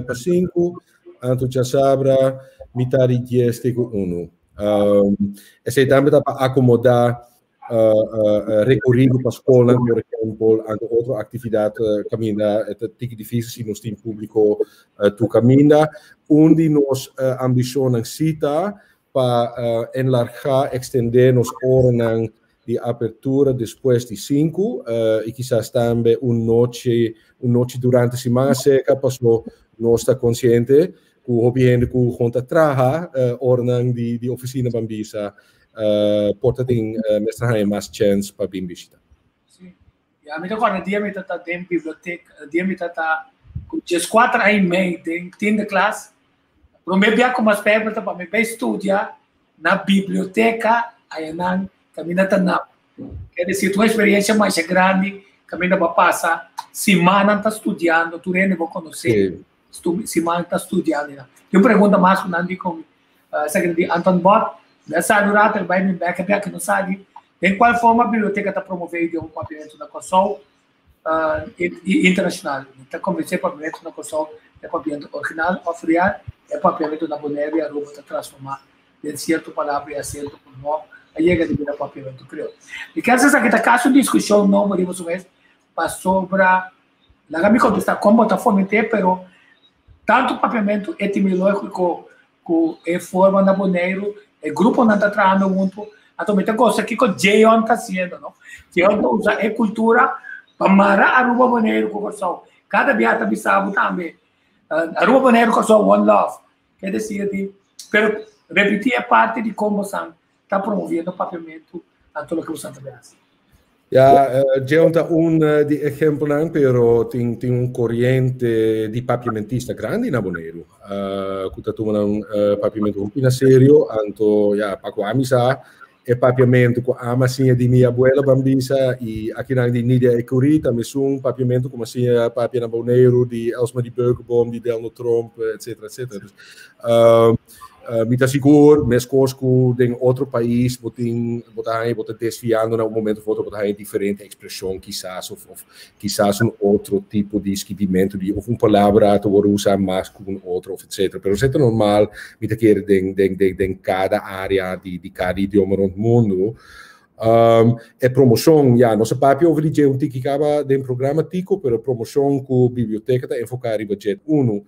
pa 5, anto djasabra mitar di 10 te ku 1. Esei tambe ta pa akomodá rekorido pa skolnan, por ehèmpel, anto otro aktividat kaminda e ta tiki difísil si nos tin públiko tur kaminda. Un di nos ambishonnan sí ta pa enlargá, ekstendé nos oranan di apertura despues di sinku i kisas tambe un nochi un nochi durante siman aserka paso nos ta konsiente ku hopi hende ku kon ta traha oranan di di ofisina ban bisa por ta tin mester haña mas chèns pa bin bishita. Sí. Ya mi ta kòrda dia mi ta ta den biblioteka, dia mi ta ta ku dieskuater aña i mei den tiende klas, promé bia ku mas pèbel ta pa mi bai studia na biblioteka ayanan kaminda ta nap. Ker desir ta un eksperensia masha grandi kaminda bo a pasa simannan ta studiando, tur hende bo konosé siman ta studiando einan. Tin un pregunta mas ku nan di ku mi, esaki ta di Anton Bot, mi a sa durante el bai mi bek a bia ku no sa di den kual forma biblioteka ta promové idioma papiamentu na Kòrsou i internashonal. Mi ta konvensé papiamentu na Kòrsou ta e papiamentu original òf real, e papiamentu na Boneiru i Aruba ta transformá den sierto palabra i asento ku no a yega di bira papiamentu kreo. Mi kier sa esaki ta kasi un diskushon nobo riba su mes pasobra laga mi kontestá kon bo ta foment'é pero tantu papiamentu etimológiko ku e forma na Boneiru e gruponan ta trahando huntu anto mi ta gosta kiko Jeon ta hasiendo no. Jeon ta usa e kultura pa mara Aruba Boneiru ku Kòrsou kada bia ta bisa bo tambe Aruba Boneiru Kòrsou one love ke desir di pero repiti e parti di kon bosan ta promoviendo papiamentu anto loke bosan ta bay hasi. Ya, Jeon ta un di ehempelnan, pero tin tin un koriente di papiamentista grandi na Boneiru, ku ta tuma nan papiamentu hopi na serio, anto ya, pa ku ami sa, e papiamentu ku ami a siña di mi abuela ban bisa i akinan di Nydia Ecury ta mesun papiamentu ku mi a siña papia na Boneiru di Elsmarie Beukeboom, di Delno Tromp, etcetera, etcetera. Dus, Mi ta sigur, meskos ku den otro pais bo tin, bo ta haña, bo ta desviando na un momento of otro, bo ta haña diferente ekspreshon kisas of of kisas un otro tipo di skibimentu di of un palabra ta wòrdu usá mas ku un otro of etcetera. Pero esei ta normal, mi ta kere den den den den kada área di di kada idioma rònt mundu. E promoshon, ya, nos a papia over di dje un tiki kaba den programa Tico, pero e promoshon ku biblioteka ta enfoká riba dje unu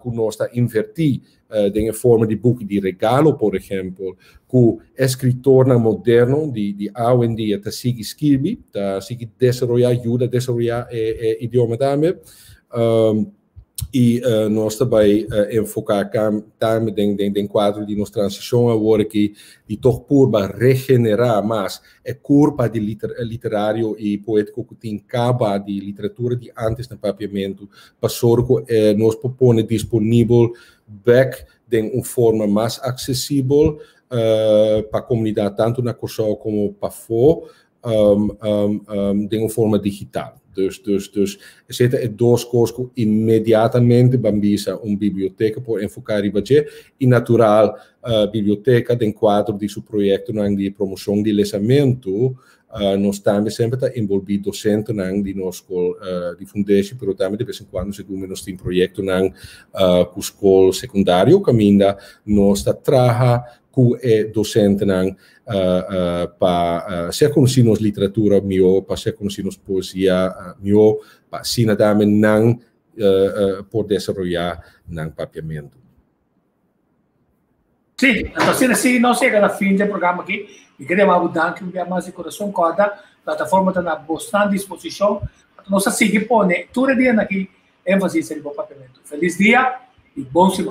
ku nos ta invertí den e forma di buki di regalo, por ehempel, ku eskritornan moderno di di awendia ta sigui skirbi, ta sigui desaroyá, yuda desaroyá e e idioma tambe. I nos ta bai enfoká tambe den den den kuadro di nos transishon awor aki di tòg purba regenerá mas e kurpa di literario i poétiko ku tin kaba di literatura di ántes na papiamentu pa sòru ku nos por pone disponibel bèk den un forma mas aksesibel pa komunidat tantu na Kòrsou komo pafó den un forma digital. Dus, dus, dus esei ta e dos kos ku inmediatamente ban bisa un biblioteka por enfoká riba dje i natural biblioteka den kuadro di su proyektonan di promoshon di lesamentu. Nos tambe semper ta envolví dosentenan di nos skol di fundeshi, pero tambe de bes en kuando segun nos tin proyektonan ku skol sekundario kaminda nos ta traha ku e dosentenan pa ser konosí nos literatura mihó, pa ser konosí nos poesia mihó, pa asina tambe nan por desaroyá nan papiamentu. Sí, anto asina sí nos yega na fin di e programa aki. Mi ke yama bo danki un bia mas di kurason. Kòrda, plataforma ta na bosnan disposishon. Anto nos a sigui pone tur e dianan aki énfasis riba papiamentu. Felis dia i bon siman.